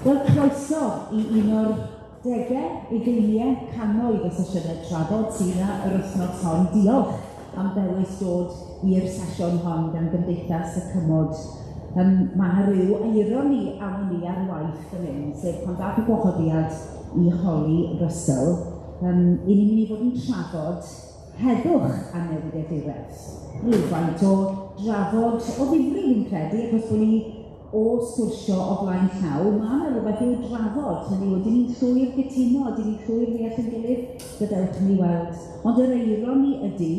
Wel, croeso i un o'r degau, ugeiniau, cannoedd o sesiynau trafod sydd yna yr wythnos hon. Diolch am ddewis dod i'r sesiwn hon gan Gymdeithas y Cymod. Mae 'na ryw eironi am wn i ar waith fan hyn, sef pan ddath y gwahoddiad i holi Russell, 'y ni'n mynd i fod yn trafod heddwch a newyddiaduraeth. Rhywfaint o drafod o ddifri fi'n credu, achos bod ni o sgwrsio o flaen llaw, ma' 'na rywbeth i'w drafod, hynny yw, ydyn ni'n llwyr gytuno, ydyn ni'n llwyr ddeall ein gilydd, gadewch i ni weld. Ond yr eironi ydy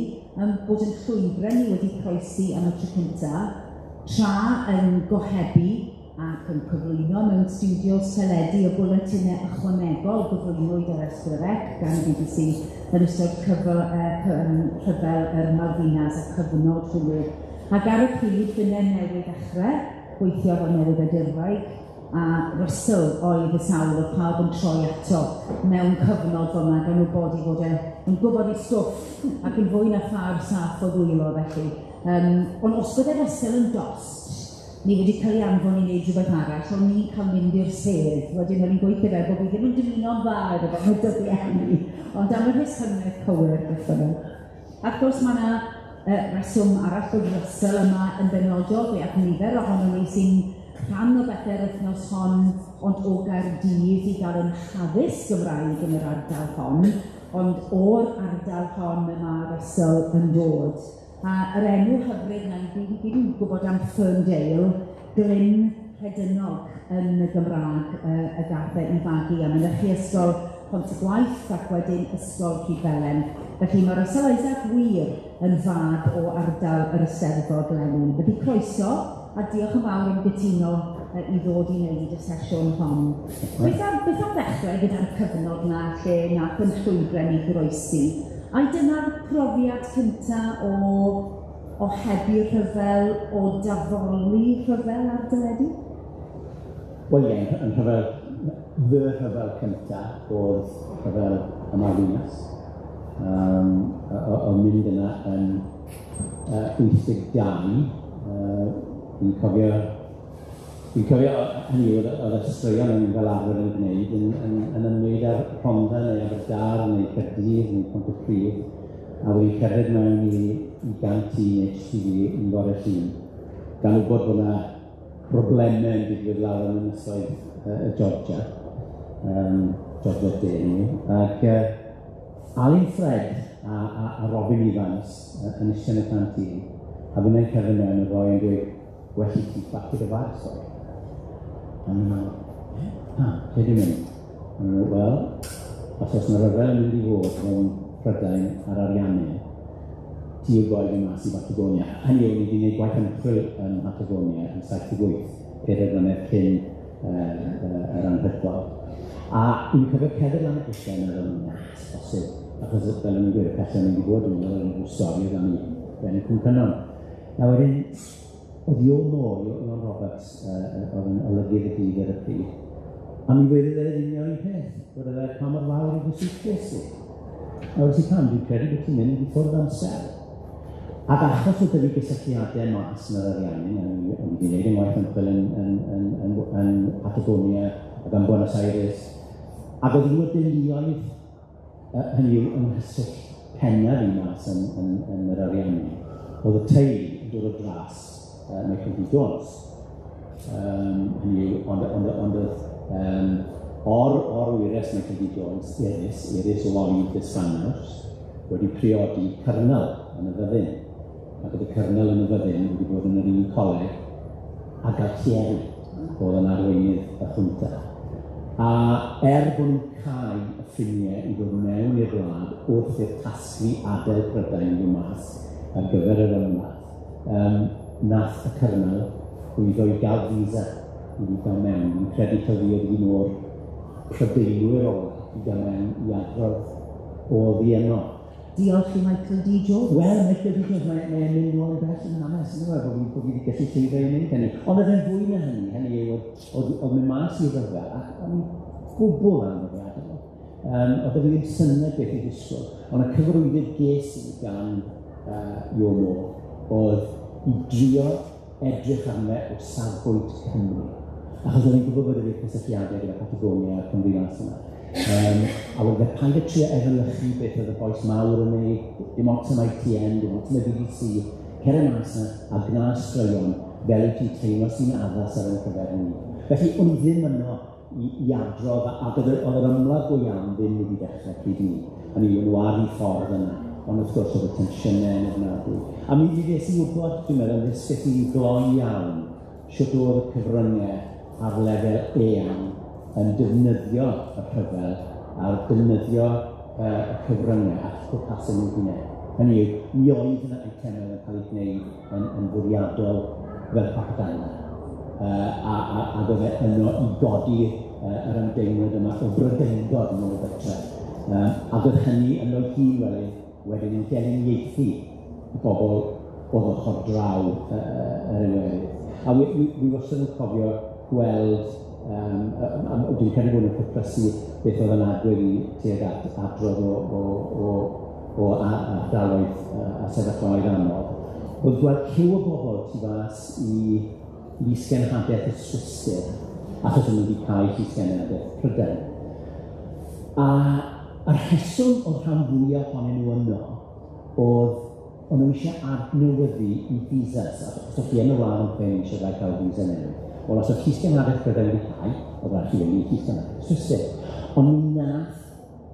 bod ein llwybrau ni wedi croesi am y tro cynta, tra yn gohebu ac yn cyflwyno mewn stiwdios teledu y bwletinau ychwanegol gyflwynwyd ar S4C gan y BBC yn ystod rhyfel yr Malvinas y cyfnod hwnnw. Ac ar y pryd, finne newydd ddechrau gweithio fel newyddiadurwraig, a Russell oedd y sawl oedd pawb yn troi ato mewn cyfnod fel 'na, gan wybod ei fod e yn gwybod ei stwff ac yn fwy na phâr saff o ddwylo felly. Ond os bydde Russell yn dost, ni wedi cael ei anfon i wneud rhywbeth arall, o'n i'n cael mynd i'r sedd. Wedyn o'n i'n gweithio fe bod fi ddim yn dymuno'n dda iddo fo yn y dyddiau hynny, ond am y rhesymau cywir beth bynnag. A wrth gwrs mae 'na reswm arall bod Russell yma yn benodol, fe ath nifer ohonon ni sy'n rhan o bethe'r wythnos hon, ond o Gaerdydd i gael ein haddysg Gymraeg yn yr ardal hon, ond o'r ardal hon y mae Russell yn dod. A yr enw hyfryd 'na, ni gyd yn gwybod am Ferndale, Glyn Rhedynog yn y Gymraeg y gath e i fagu a mynychu ysgol Pont y Gwaith ac wedyn Ysgol Rhydfelen. Felly mae Russell Isaac wir yn fab o ardal yr Eisteddfod leni. Felly croeso a diolch yn fawr am gytuno i ddod i wneud y sesiwn hon. Beth am, beth am ddechrau gyda'r cyfnod 'na lle nath yn llwybrau ni groesi? Ai dyna'r profiad cynta o ohebu rhyfel, o dafoli rhyfel ar deledu? Wel ie, yn rhyfel, fy rhyfel cynta oedd rhyfel y Malvinas. O mynd yna yn 82, fi'n cofio hynny yw, oedd y straeon o'n i'n fel arfer yn gwneud yn ymwneud â'r Rhondda neu Aberdâr neu Caerdydd neu Pontypridd, a wedi cerdded mewn i gantîn HTV yn bore Llun, gan wybod bod 'na broblemau yn digwydd lawr yn ynysoedd y Georgia, Georgia De hynny yw, ac Alun Ffred a Robin Evans yn eistedd yn y canteen, a finnau'n cerdded mewn y ddoi yn dweud, well i ti bacio dy fags, boi. A ni'n meddwl, pam, lle dwi'n mynd? A nhw'n meddwl, wel, os oes 'na ryfel yn mynd i fod rhwng Prydain a'r Ariannin, ti yw'r boi fynd mas i Batagonia. Hynny yw, o'n i 'di gwneud gwaith ymchwil ym Mhatagonia yn 78, 4 mlynedd cyn yr anhygoel. A fi'n cofio cerdded lan y grisiau a meddwl, na, bosib, achos fel o'n i'n gweud, y pethau o'n i wedi bod yn meddwl, o'n i'n stori oedd am i Ben Cwm Cynon. A wedyn, oedd Ion Moore, Ion Roberts, oedd yn olygydd y dydd ar y pryd, a mi wedodd e'r union un peth, wedodd e, pa mor fawr yw dy suitcase di? A wedes i, pam, dwi'n credu bod ti'n mynd i ffwrdd am sel. Ac achos oedd 'da fi gysylltiadau mas yn yr Ariannin, a o'n i wedi gwneud yng ngwaith ymchwil yn Patagonia ac yn Buenos Aires, ac oedd un o deuluoedd, hynny yw, yng nghyswllt pennaf i mas yn yr Ariannin, oedd y teulu yn dod o dras Michael D. Jones. Hynny yw, ond oedd o'r wyres Michael D. Jones, Iris Lloyd Despanaus, wedi priodi cyrnel yn y fyddin. Ac oedd y cyrnel yn y fyddin wedi bod yn yr un coleg a Galtieri, oedd yn arweinydd y chwnta. A bod nhw'n cau y ffiniau i ddod mewn i'r wlad wrth i'r tasglu adael Prydain i ddod mas ar gyfer yr ymladd, nath y cyrnel lwyddo i gael visa i fi gael mewn. Fi'n credu taw fi oedd un o'r Prydeinwyr ola i gael mewn i adrodd o oddi yno. Diolch i Michael D. Jones. Wel, Michael D. Jones, mae e'n mynd nôl yn bell yn hanes, yn dyw e, bod fi wedi gallu llwyddo i wneud hynny. Ond oedd e'n fwy na hynny, hynny yw, oedd mynd mas i ryfel, ac o'n i'n gwbl anfwriadol. Oedd e ddim syniad beth i ddisgwyl, ond y cyfarwyddyd ges i gan Ion Moore oedd i drio edrych arno fe o safbwynt Cymru. Achos oedd e'n gwybod bod y cysylltiadau gyda Patagonia a Cymru Las yna. A wedi paid â trio efelychu beth oedd y bois mawr yn ei, dim ots am ITN, dim ots am y BBC, cer y mas yna a gwna straeon fel wyt ti'n teimlo sy'n addas ar ein cyfer ni. Felly, o'n i ddim yno i adrodd, ac oedd yr ymladd go iawn ddim wedi dechrau pryd ni. O'n i nhw ar eu ffordd yna, ond wrth gwrs oedd y tensiynau yn ofnadwy. A mi ddes i wybod, dwi'n meddwl, ddysges i'n gloi iawn sut oedd y cyfryngau ar lefel eang yn defnyddio y rhyfel a'r defnyddio y cyfryngau at pwrpasau nhw hunain. Hynny yw, mi oedd yna eitemau yn cael eu gwneud yn fwriadol fel propaganda. A oedd e yno i godi yr ymdeimlad yma o Brydeindod yn ôl gartre. Ac oedd hynny yn o'i hun wedyn yn gelyniaethu y bobl oedd ochr draw yr Iwerydd. A wi wastad yn cofio gweld, dwi'n credu bod yn cyplysu beth oedd yn agwedd i tuag at adrodd o ardaloedd a sefyllfaoedd anodd, oedd gweld cyw o bobl tu fas i lysgenhadaeth y Swistir, achos o'n nhw wedi cael llysgenhadaeth Prydain. A y rheswm oedd rhan fwyaf ohonyn nhw yno oedd o'n nhw eisiau adnewyddu i visas. Os o'ch chi yn y wlad yn ffein eisiau rhaid cael visa newydd. Wel, os oedd llysgenhadaeth Prydain wedi cael, oedd rhaid chi fynd i llysgenhadaeth Swistir. Ond mi nath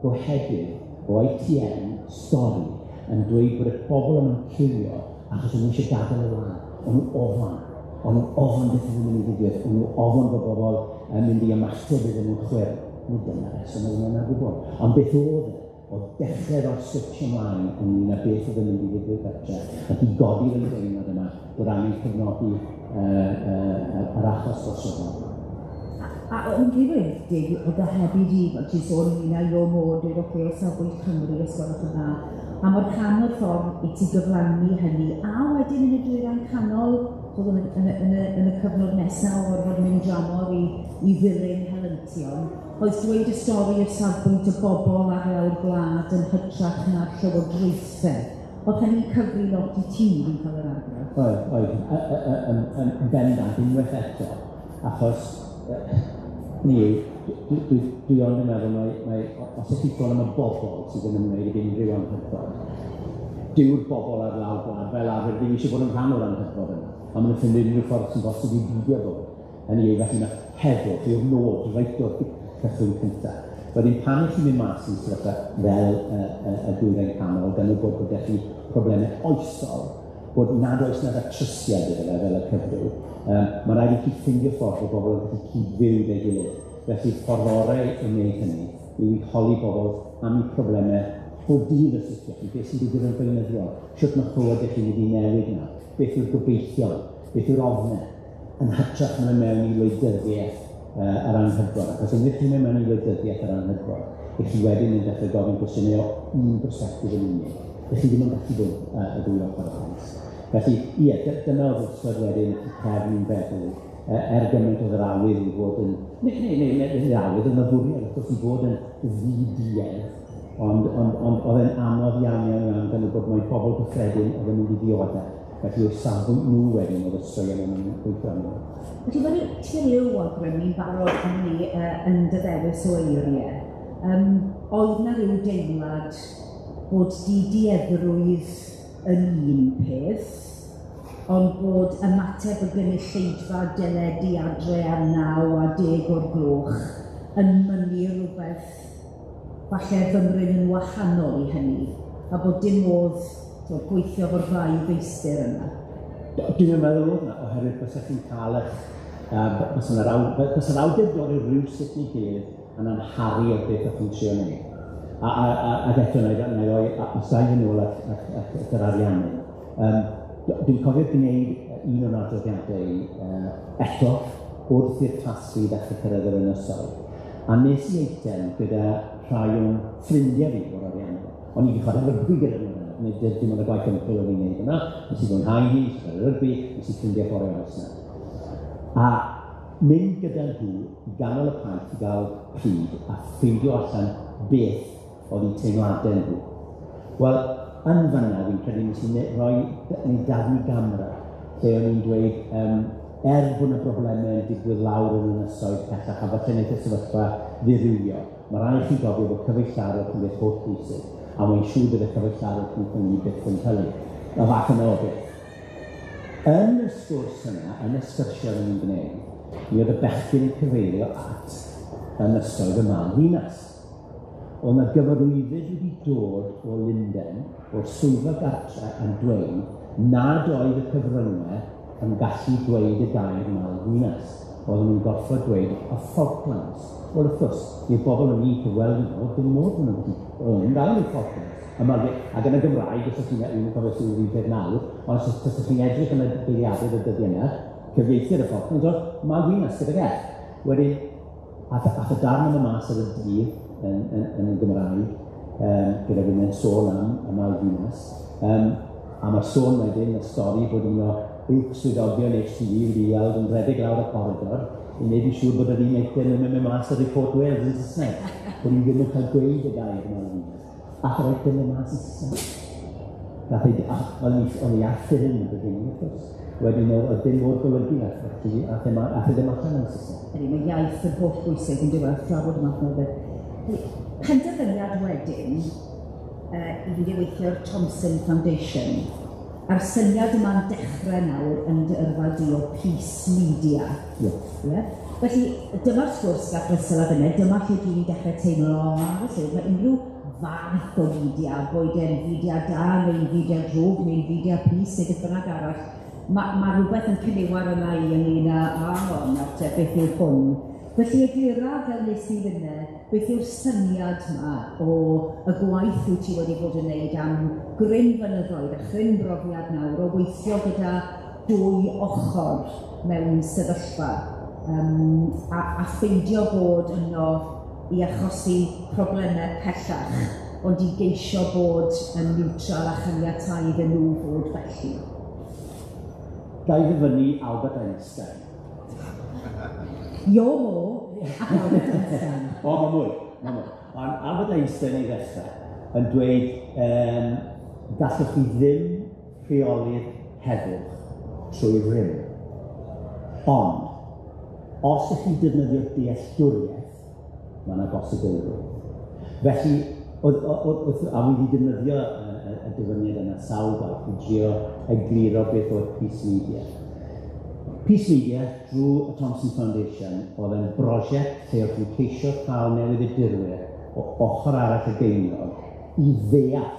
gohebydd o ITN stori yn dweud bod y bobl yma'n cywio achos o'n nhw eisiau gadael y wlad. O'n nhw ofan. O'n nhw ofan beth oedd yn mynd i ddigwydd. O'n nhw ofan bod bobl yn mynd i ymateb iddyn nhw'n chwyrn. Nid dyna reswm oedd yna'n gwybod. Ond beth oedd e? Oedd dechrau roi'r switch ymlaen ynglyn â beth oedd yn mynd i ddigwydd gartre, ac i godi'r ymdeimlad yma bod angen cefnogi yr achos dros ryfel. A o'n i'n dweud, Dave, oedd y hebu di, fel ti'n sôn ynglyn â Ior Moore, dweud, oce, o safbwynt Cymru, os gwelwch yn dda. A mor rhan o'r ffordd i ti gyflawni hynny, a wedyn yn y dwyrain canol, oedd yn y cyfnod nesaf o orfod mynd dramor i ddilyn helyntion, oedd dweud y stori o safbwynt y bobl ar lawr gwlad yn hytrach na'r llywodraethau. Oedd hynny'n cyfri lot i ti, fi'n cael yr argraff? Oedd, yn bendant, unwaith eto, achos ni, dwi ond yn meddwl mae os ydych chi'n sôn am y bobl sydd yn ymwneud ag unrhyw anghydfod, dyw'r bobl ar lawr gwlad fel arfer ddim eisiau bod yn rhan o'r anghydfod yna, a maen nhw'n ffeindio unrhyw ffordd sy'n bosib i beidio bod. Hynny yw, felly mae heddwch yw'r nod reit o'r cychwyn cyntaf. Wedyn pan ych chi'n mynd mas i sefyllfa fel y dwyrain canol, gan wybod bod chi problemau oesol, bod nad oes na ddatrysiad iddo fe fel y cyfryw, mae rhaid i chi ffindio ffordd o bobl yn gallu cyd-fyw gyda'i gilydd. Felly, ffordd orau i wneud hynny yw i holi bobl am eu problemau bob dydd os ydych chi, beth sy'n digwydd yn beunyddiol, sut mae bywydau chi'n mynd i newid yna, beth yw'r gobeithion, beth yw'r ofnau, yn hytrach na mynd mewn i wleidyddiaeth yr anghydfod. Achos unwaith chi'n mynd mewn i wleidyddiaeth yr anghydfod, ych chi wedyn yn dechrau gofyn cwestiynau o un perspectif yn unig. Ych chi ddim yn gallu bod y ddwy ochr y ffens. Felly, ie, dyna oedd ystod wedyn y cefn feddwl, gymaint oedd yr awydd i fod yn... Neu awydd, oedd yna fwriad, wrth gwrs, i fod yn ddi-duedd, ond oedd e'n anodd iawn, iawn, iawn, gan bod mae pobl gyffredin oedd yn mynd i ddioddef. Felly, o'r safbwynt nhw wedyn oedd y straeon yn gweithio arnyn nhw. Felly, mae ti ryw awgrymu'n barod hynny yn dy ddewis o eiriau. Oedd na ryw deimlad bod di-dueddrwydd yn un peth, ond bod ymateb y gynulleidfa deledu adre ar 9 a 10 o'r gloch yn mynnu rhywbeth falle fymryn yn wahanol i hynny, a bod dim modd gweithio efo'r ddau feistr yna. Dwi'n meddwl oedd yna, oherwydd bysech chi'n cael eich... Bysa'r awdurdod rywsut neu gilydd yn amharu ar beth o'ch chi'n trio wneud. Ac eto, na i roi, os da i fynd nôl at yr Ariannin. Dwi'n cofio gwneud un o'n adroddiadau eto wrth i'r tasglu ddechrau cyrraedd yr ynysoedd. A nes i eitem gyda rhai o'n ffrindiau fi o'r Ariannin. O'n i wedi chwarae rygbi gyda nhw yna. Nid dim ond y gwaith ymchwil o'n i'n gwneud yna. Nes i fwynhau hi, nes i chwarae rygbi, nes i ffrindiau ffordd oes yna. A mynd gyda nhw i ganol y paith i gael pryd a ffeindio allan beth oedd eu teimladau nhw. Wel, yn fanna, fi'n credu nes i roi, neu daflu gamra, lle o'n i'n dweud, Er bod 'na broblemau yn digwydd lawr yn ynysoedd pellach, a falle wneith y sefyllfa ddirywio, mae rhaid chi gofio bod cyfeillgarwch yn beth holl bwysig, a mae'n siŵr bydd y cyfeillgarwch rhwng ni byth yn pylu. Y fath yna o beth. Yn y sgwrs yna, yn y sgyrsiau oedden ni'n gwneud, mi oedd y bechgyn yn cyfeirio at ynysoedd y Malvinas. Oedd 'na gyfarwyddyd wedi dod o Lunden, o'r swyddfa gartre yn dweud nad oedd y cyfryngau yn gallu dweud y gair Malvinas. Oedden nhw'n gorfod dweud y Falklands. Wel, wrth gwrs, i'r bobl o'n i'n cyfweld nhw, oedd dim modd bod nhw'n gallu, oedden nhw'n galw nhw'n Falklands. A Malvi ac yn y Gymraeg, os ydych chi'n, dwi'm yn cofio os yw'r un peth nawr, ond os ydych chi'n edrych yn y geiriadur y dyddiau yna, cyfieithiad y Falklands oedd Malvinas gydag F. Wedyn, ath, ath y darn yma mas ar y dydd yn, yn, yn y Gymraeg, gyda fi yn sôn am y Malvinas. A mae'r sôn wedyn, y stori bod un o uwch swyddogion HTV wedi weld yn rhedeg lawr y corridor i wneud yn siŵr bod yr un eitem yn mynd mas ar Report Wales yn Saesneg. Bod ni ddim yn cael gweud y gair Malvinas. Ath yr eitem yn mas yn Saesneg. Nath ei, a, o'n i, o'n i ar ffilm yn dod wrth gwrs. Wedyn oedd dim modd golygu nath, felly ath e, ath e ddim allan yn Saesneg. Ydy, mae iaith yn holl bwysig yn diwedd trafod yma math o beth. Penderfyniad wedyn i fynd i weithio'r Thomson Foundation. A'r syniad yma'n dechrau nawr yn dy yrfa di o Peace Media. Ie. Yeah. Felly, dyma'r sgwrs gath Russell a finne, dyma lle dwi'n dechrau teimlo, o, felly, mae unrhyw fath o media, boed e'n media da, neu'n media drwg, neu'n media peace, neu beth bynnag arall, mae ma rhywbeth yn cyniwar yna i ynglyn â, a, o, nawr te, beth yw hwn? Felly eglura fel nes i finne, beth yw'r syniad yma o y gwaith wyt ti wedi bod yn wneud am gryn flynyddoedd a chryn brofiad nawr o weithio gyda dwy ochr mewn sefyllfa a pheidio bod yno i achosi problemau pellach, ond i geisio bod yn neutral a chaniatáu iddyn nhw fod felly. Ga i ddyfynnu Albert Einstein. Yo mo ac Albert Einstein. O, mae mwy, mae mwy. Ond Albert Einstein i ddechrau yn dweud gallwch chi ddim rheoli'r heddwch trwy rym. Ond, os ydych chi'n defnyddio dealltwriaeth, mae yna bosibilrwydd. Felly, oedd, a fi wedi defnyddio y dyfyniad yna sawl gwaith i drio egluro beth oedd Peace Media. Peace Media, drwy y Thomson Foundation, oedd yn brosiect lle oedd nhw'n ceisio cael newyddiadurwyr o ochr arall y geiniog i ddeall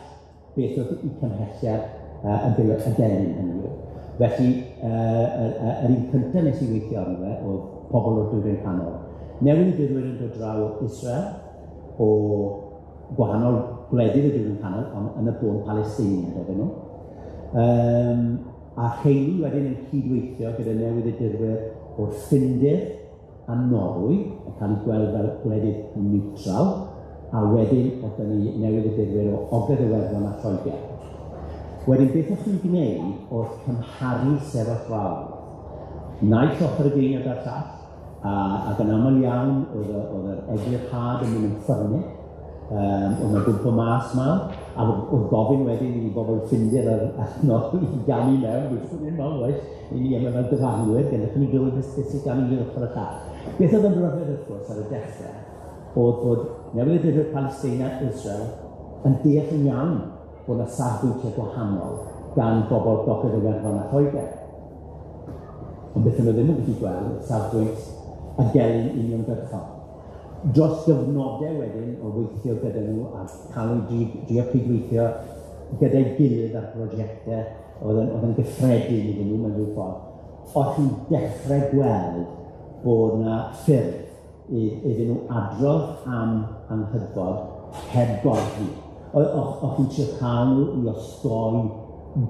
beth oedd eu cymhelliad y gelyn hynny yw. Felly, yr un cyntaf nes i weithio arno fe oedd pobl o'r Dwyrain Canol. Newyddiadurwyr yn dod draw o Israel, o gwahanol gwledydd y Dwyrain Canol, ond yn y bôn Palestiniad oedden nhw. A rheini wedyn yn cydweithio gyda newyddiadurwyr o'r Ffindir a Norwy, yn cael eu gweld fel gwledydd neutral, a wedyn oedd gen ni newyddiadurwyr o Ogledd Iwerddon a Lloegr. Wedyn beth o'ch chi'n gwneud oedd cymharu sefyllfaoedd. Naill ochr y geiniog a'r llall, ac yn aml iawn oedd yr eglurhad yn mynd yn ffyrnig, oedd yna gwmpo mas mawr, a oedd gofyn wedyn i bobl Ffindir a'r Norwy i gamu mewn, dwi'n siŵr mawr oes, i ni yma fel dyfarnwyr, gallwch ni glywed beth sydd gan un ochr y llall. Beth oedd yn ryfedd wrth gwrs ar y dechrau, oedd bod newyddiadurwyr Palestina a Israel yn deall yn iawn bod yna safbwyntiau gwahanol gan bobl Gogledd Iwerddon a Lloegr. Ond beth nhw ddim yn gallu gweld oedd safbwynt y gelyn uniongyrchol. Dros gyfnodau wedyn o weithio gyda nhw a cael eu drio cydweithio gyda'i gilydd ar brosiectau oedd yn gyffredin iddyn nhw mewn rhyw ffordd, o'ch chi'n dechrau gweld bod yna ffyrdd iddyn nhw adrodd am anghydfod heb gorddi. O'ch chi'n trio cael nhw i osgoi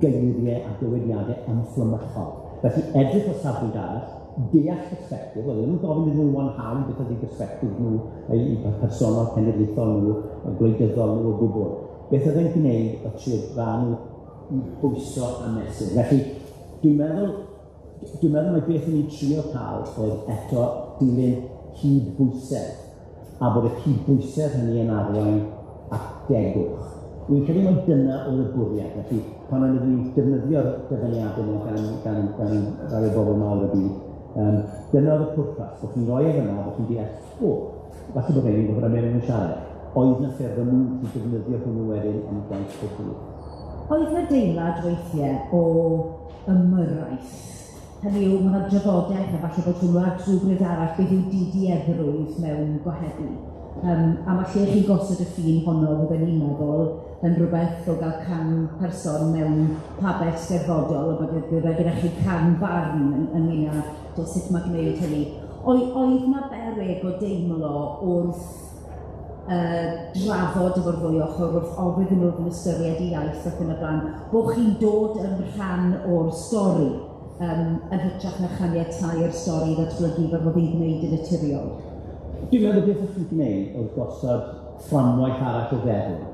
geiriau a dywediadau ymfflamychol. Felly edrych o safbwynt arall, deall perspectif, oedd nhw'n gofyn iddyn nhw wanhau beth oedd eu perspectif nhw, eu personol, cenedlaethol nhw, y gwleidyddol nhw o gwbl. Beth oedd e'n gwneud oedd trio dda nhw i bwyso a mesur. Felly, dwi'n meddwl mai beth o'n i'n trio cael oedd eto dilyn cydbwysedd, a bod y cydbwysedd hynny yn arwain at degwch. Wy'n credu mai dyna oedd y bwriad, felly pan oedden ni'n defnyddio'r dyfyniadau yma gan rai o bobl mawr y byd, dyna oedd y pwrpas, bod chi'n rhoi e fyna, bod chi'n deall, o, falle bod rheini'n gwybod am beth nhw'n siarad. Oedd 'na ffyrdd o'n nhw'n gallu defnyddio hwnnw wedyn yn gwaith pob dydd. Oedd 'na deimlad weithiau o ymyrraeth? Hynny yw, mae 'na drafodaeth, a falle bod hwnnw ar rhywbryd arall, beth yw didieddrwydd mewn gohebu. A mae lle chi'n gosod y ffin honno, fydden ni'n meddwl, yn rhywbeth o gael 100 person mewn pabell steddfodol, a bod gyda chi 100 barn ynglyn â sut mae gwneud hynny. Oedd 'na beryg o deimlo wrth drafod efo'r ddwy ochr, wrth ofyn iddyn nhw yn ystyried i iaith ac yn y blaen, bod chi'n dod yn rhan o'r stori, yn hytrach na chaniatáu'r stori ddatblygu fel bod hi'n gwneud yn naturiol? Dwi'n meddwl beth o'ch chi'n gwneud oedd gosod fframwaith arall o feddwl,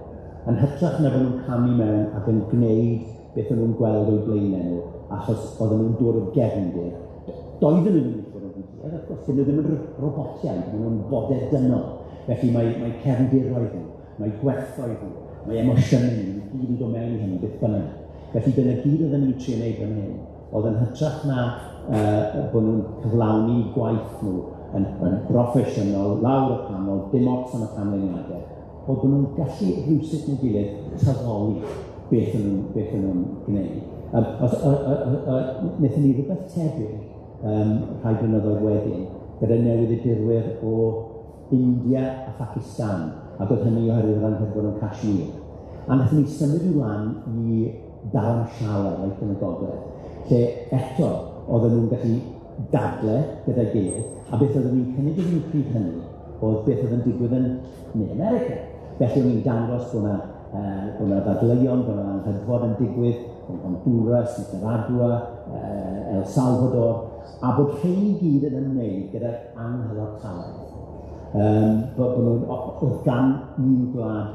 yn hytrach na bod nhw'n camu mewn ac yn gwneud beth o'n nhw'n gweld o'u blaenau nhw, achos oedden nhw'n dod o gefndir. Doedden nhw ddim yn dod o gefndir, wrth gwrs, dyn nhw ddim yn robotiaid, maen nhw'n bodau dynol. Felly mae cefndiroedd nhw, mae gwerthoedd nhw, mae emosiynau nhw, i gyd yn dod mewn i hynny, beth bynnag. Felly dyna gyd oedden ni'n trio wneud fan hyn, oedd yn hytrach na bod nhw'n cyflawni gwaith nhw yn broffesiynol, lawr y canol, dim ots am y canlyniadau, oedd bod nhw'n gallu rhywsut neu gilydd tyfoli beth o'n nhw'n gwneud. Wnaethon ni rhywbeth tebyg rhai blynyddoedd wedyn, gyda newyddiadurwyr o India a Phakistan, ac oedd hynny oherwydd yr anghydfod yn Kashmir. A wnaethon ni symud nhw lan i Dharamshala, reit yn y gogledd, lle eto oedden nhw'n gallu dadle gyda'i gilydd, a beth oedden ni'n cynnig iddyn nhw pryd hynny oedd beth oedd yn digwydd yn Ne America. Felly o'n i'n dangos bod 'na ddadleuon, bod 'na anghydfod yn digwydd yn Honduras, Nicaragua, El Salvador, a bod rhain i gyd yn ymwneud gyda'r anghyfartaledd. Bod nhw'n, oedd gan un gwlad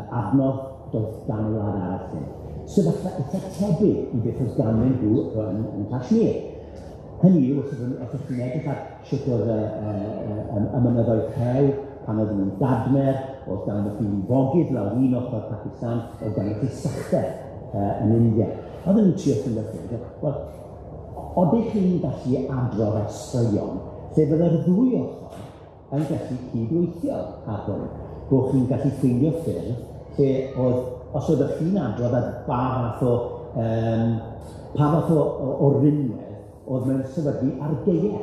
adnodd, doedd gan y wlad arall ddim. Sefyllfa eitha tebyg i beth oedd ganddyn nhw yn Kashmir. Hynny yw, os ydych chi'n edrych ar sut oedd y mynyddoedd rhew, pan oedden nhw'n dadmer, oedd ganddo chi lifogydd lawr un ochr Pakistan, oedd ganddo chi sychder yn India. Oedden nhw'n trio ffindo ffyrdd, wel, oeddech chi'n gallu adrodd ar straeon lle fydde'r ddwy ochr yn gallu cydweithio ar hwn, bod chi'n gallu ffeindio ffyrdd lle oedd, os oeddech chi'n adrodd ar ba fath o rinwedd oedd mewn sefydlu argaeau.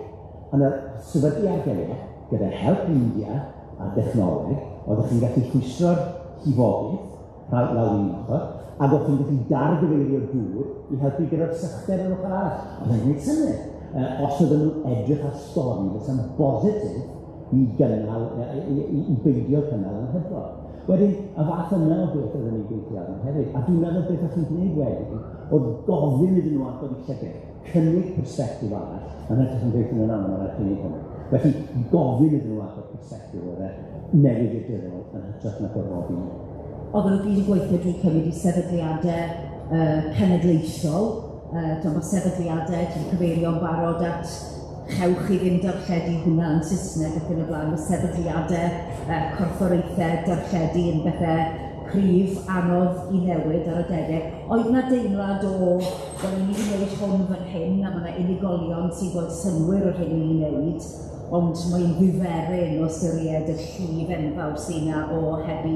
Yn y sefydlu argaeau, gyda help India a'r dechnoleg, oeddech chi'n gallu rhwystro'r llifogydd lawr un ochr, ac oeddech chi'n gallu dargyfeirio dŵr i helpu gyda'r sychder yr ochr arall. Oedd e'n gwneud synnwyr. Os oedden nhw'n edrych ar stori fysa'n bositif i gynnal, i beidio cynnal anghydfod. Wedyn, y fath yna o beth oedden ni'n gweithio arno hefyd. A dwi'n meddwl beth o'ch chi'n gwneud wedyn, oedd gofyn iddyn nhw agor eu llygaid, cynnig persbectif arall, yn hytrach yn gweithio nhw'n aml ar cynnig hwnnw. Felly, gofyn iddyn nhw agor persbectif oedd e newyddiadurol yn hytrach na gorfodi nhw. Oedden nhw gyd yn gweithio dwi'n cymryd i sefydliadau cenedlaethol, mae sefydliadau, ti'n cyfeirio'n barod at chewch chi ddim darlledu hwnna yn Saesneg ac yn y blaen, mae sefydliadau, corfforaethau darlledu yn bethau cryf, anodd i newid ar adegau. Oedd 'na deimlad o, wel, ni'n mynd i wneud hwn fan hyn, a mae 'na unigolion sy'n gweld synnwyr o'r hyn ni'n wneud, ond mae'n ddiferyn o ystyried y llif enfawr sy'n 'na o ohebu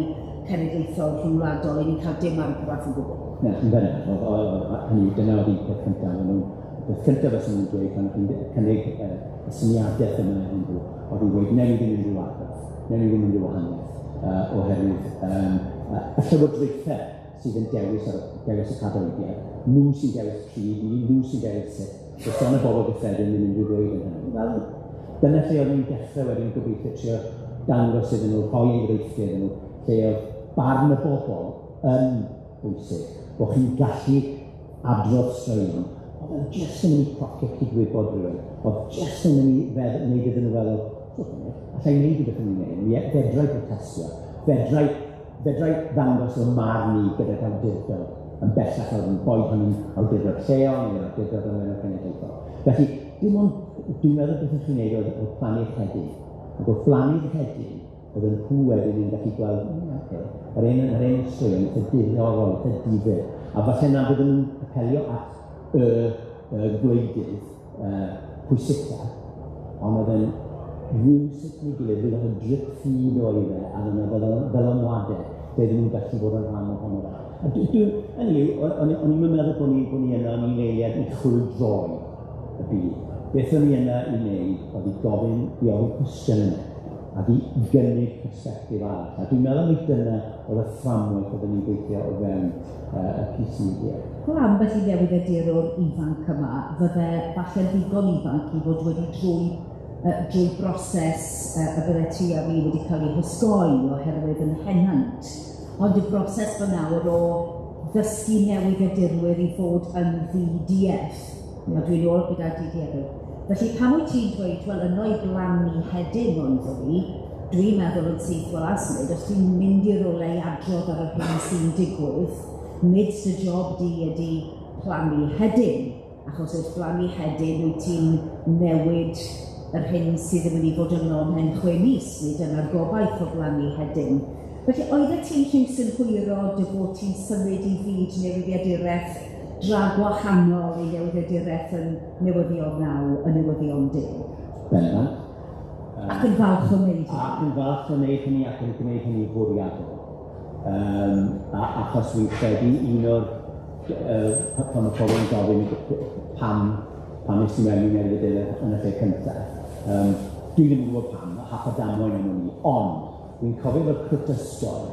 cenedlaethol rhyngwladol, i ni'n cael dim argraff o gwbl. Na, yn bennaf, hynny, dyna oedd un peth cyntaf. Peth cyntaf fysen nhw'n dweud pan chi'n cynnig y syniadaeth yma iddyn nhw, oedd yn dweud, newn ni ddim unrhyw argraff, newn ni ddim unrhyw wahaniaeth, oherwydd y llywodraethau sydd yn dewis y cadoediad, nhw sy'n dewis pryd, nhw sy'n dewis sut, does gan y bobl gyffredin ddim unrhyw ddweud yn hynny. Wel, dyna lle oedd ni'n dechrau wedyn gobeithio trio dangos iddyn nhw, rhoi enghreifftiau iddyn nhw, lle oedd barn y bobl yn bwysig, bod chi'n gallu adrodd straeon, oedd yn jyst yn mynd i procio cydwybod rhywun, oedd jyst yn mynd i wneud iddyn nhw feddwl, allai wneud rhywbeth yn ei wneud, fedrai protestio, fedrai ddangos y marn i gyda'r awdurdod yn bellach o'r boed hynny'n awdurdod lleol neu'r awdurdod yn y cenedlaethol. Felly, dim ond, dwi'n meddwl beth ydych chi'n wneud oedd plannu'r hedyn. Ac wrth blannu'r hedyn, Oedden nhw wedyn yn gallu gweld, okay, yr ein straeon eitha diddorol, eitha difyr. A falle na bydden nhw'n apelio at y gwleidydd pwysica, ond oedd yn rhywsut neu gilydd, rhyw fath o drip feed oedd e, a oedd yna ddylanwadau lle oedden nhw'n gallu bod yn rhan ohono fe. A hynny yw, o'n i'n meddwl bod ni yna yn un eiliad i chwyldroi y byd. Beth o'n i yna i wneud oedd i gofyn cwestiynau ac i gynnig persbectif arall. A dwi'n meddwl mai dyna oedd y fframwaith oedden ni'n gweithio o fewn y PC Media. Wel, ambell i newyddiadurwr ifanc yma fydde falle'n ddigon ifanc i fod wedi drwy broses y bydde ti a fi wedi cael ei hosgoi oherwydd yn henaint. Ond y broses fan nawr o ddysgu newyddiadurwyr i fod yn ddi-duedd. A dwi'n ôl gyda di-duedd. Felly pan wyt ti'n dweud, wel, yno i blannu hedyn oeddwn i, dwi'n meddwl yn syth, wel, as nid, os ti'n mynd i rywle i adrodd ar yr hyn sy'n digwydd, nid dy job di ydi plannu hedyn, achos wrth blannu hedyn wyt ti'n newid yr hyn sydd yn mynd i fod yno ymhen 6 mis, neu dyna'r gobaith o blannu hedyn. Felly, oeddet ti'n rhyw synhwyro dy fod ti'n symud i fyd newyddiaduraeth dra gwahanol i newyddiaduraeth yn newyddion 9, y newyddion 10? Bendant. Ac yn falch o wneud hynny. Ac yn falch o wneud hynny ac yn gwneud hynny fwriadol. Achos fi'n credu un o'r... pan mae pobl yn gofyn pam nes i mewn i newyddiaduraeth yn y lle cyntaf. Dwi ddim yn gwybod pam, hap a damwain am wn i, ond dwi'n cofio fel crwt ysgol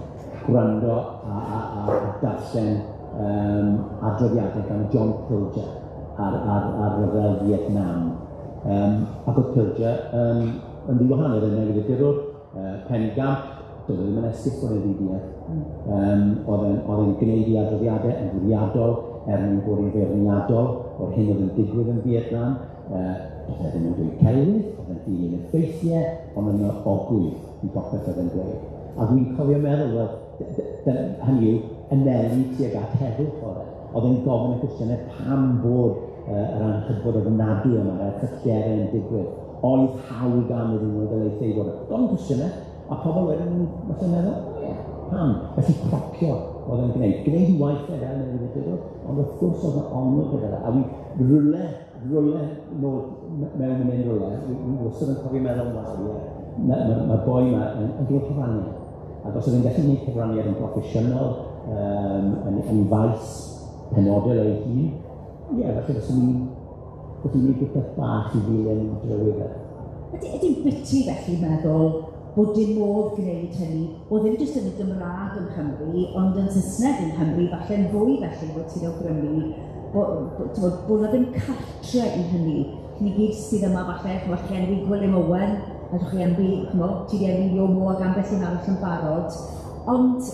gwrando a darllen adroddiadau gan John Pilger ar ryfel Vietnam. Ac oedd Pilger yn ddiwahanol, oedd e'n newyddiadurwr, penigamp, doedd e ddim yn esgus bod e'n ddi-duedd. Oedd e'n gwneud ei adroddiadau yn fwriadol er mwyn bod yn feirniadol o'r hyn oedd yn digwydd yn Vietnam. Doedd e ddim yn dweud celwydd, oedd e'n dilyn y ffeithiau, ond yn ogwydd i bopeth oedd e'n dweud. A dwi'n cofio meddwl, wel, hynny yw, anelu tuag at heddwch oedd e. Oedd e'n gofyn y cwestiynau pam bod yr anghydfod ofnadwy yma, yr erchyllterau yn digwydd. Oedd hawl gan yr Unol Daleithiau i fod. Gofyn cwestiynau, a pobl wedyn yn falle meddwl, o ie, pam? Felly procio oedd e'n gwneud. Gwneud i waith e fel newyddiadurwr, ond wrth gwrs oedd yna ongl gyda fe. A wi rywle nôl mewn yn un rywle, wi wastad yn cofio meddwl, wel, ie, mae'r boi yma yn gwneud cyfraniad. Ac os oedd e'n gallu gwneud cyfraniad yn broffesiynol, yn faes penodol ei hun, ie, falle fyswn i'n gallu gwneud rhywbeth bach i ddilyn drywydd e. Ydy'n biti felly meddwl bod dim modd gwneud hynny, o ddim jyst yn y Gymraeg yng Nghymru, ond yn Saesneg yng Nghymru, falle'n fwy felly bod ti'n awgrymu bod 'na ddim cartre i hynny. Ni gyd sydd yma falle, ch'mod, chi enwi Gwilym Owen, allwch chi enwi, ch'mod, ti 'di enwi Jo Mo ac ambell un arall yn barod. Ond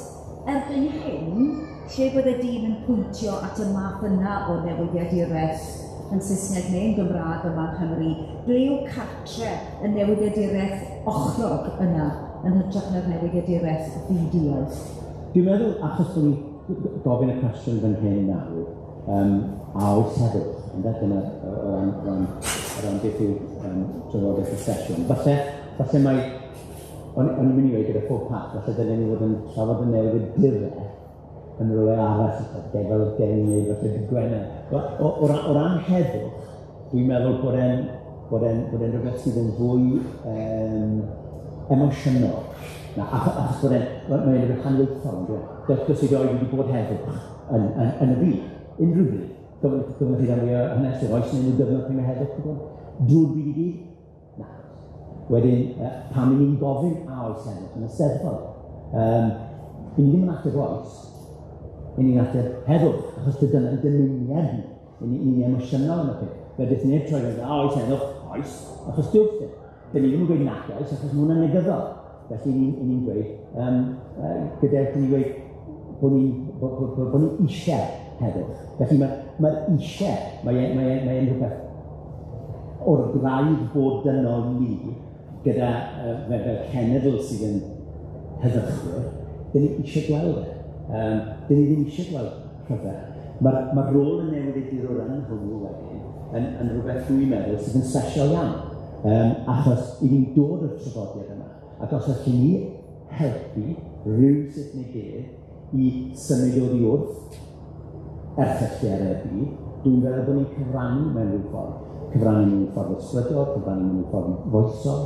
erbyn hyn, lle bydde dyn yn pwyntio at y math yna o newyddiaduraeth yn Saesneg neu yn Gymraeg yma yng Nghymru, ble yw cartre y newyddiaduraeth ochrog yna yn hytrach na'r newyddiaduraeth ddi-duedd? Dwi'n meddwl, achos bod ni'n gofyn y cwestiwn fan hyn nawr, a oes heddwch, ynde? Dyna o ran beth yw trafodaeth y sesiwn. Falle mai, o'n i'n mynd i weud gyda pob parch, falle dylen ni fod yn trafod y newyddiaduraeth yn rhywle arall, fel gen i wneud falle dydd Gwener. O ran heddwch, dwi'n meddwl bod e'n rhywbeth sydd yn fwy emosiynol. Na, achos bod e'n, mae'n rhywbeth hanfodol, yndyw e? Does erioed wedi bod heddwch yn y byd, unrhyw byd. Gofyn chi ddangos o hanes i'r oes neu unrhyw gyfnod pryd mae heddwch wedi bod? Drwy'r byd i gyd? Na. Wedyn, pam i ni'n gofyn a oes heddwch yn y Steddfod? I ni ddim yn ateb oes, i ni'n ateb heddwch, achos dyna'n dymuniad ni. I ni'n emosiynol yn y peth. Fe byth neb troi fe, a oes heddwch, oes, achos dyw'r lle. Dyn ni ddim yn gweud nac oes, achos mae hwnna'n negyddol. Felly i ni'n gweud, gyda ni gweud bod ni eisiau heddwch. Felly mae'r eisiau, mae'n rhywbeth o'r graidd bod dynol ni, gyda fel cenedl sydd yn heddychwyr, dyn ni eisiau gweld e. Dyn ni ddim eisiau gweld rhyfel. Mae'r rôl y newyddiadurwr yn hwnnw wedyn yn rhywbeth dwi'n meddwl sydd yn special iawn. Achos i ni'n dod o'r traddodiad yma. Ac os allwn ni helpu rhyw sut neu gilydd i symud oddi wrth erchyllterau'r byd, dwi'n feddwl bod ni'n cyfrannu mewn rhyw ffordd. Cyfrannu mewn ffordd ysbrydol, cyfrannu mewn ffordd foesol,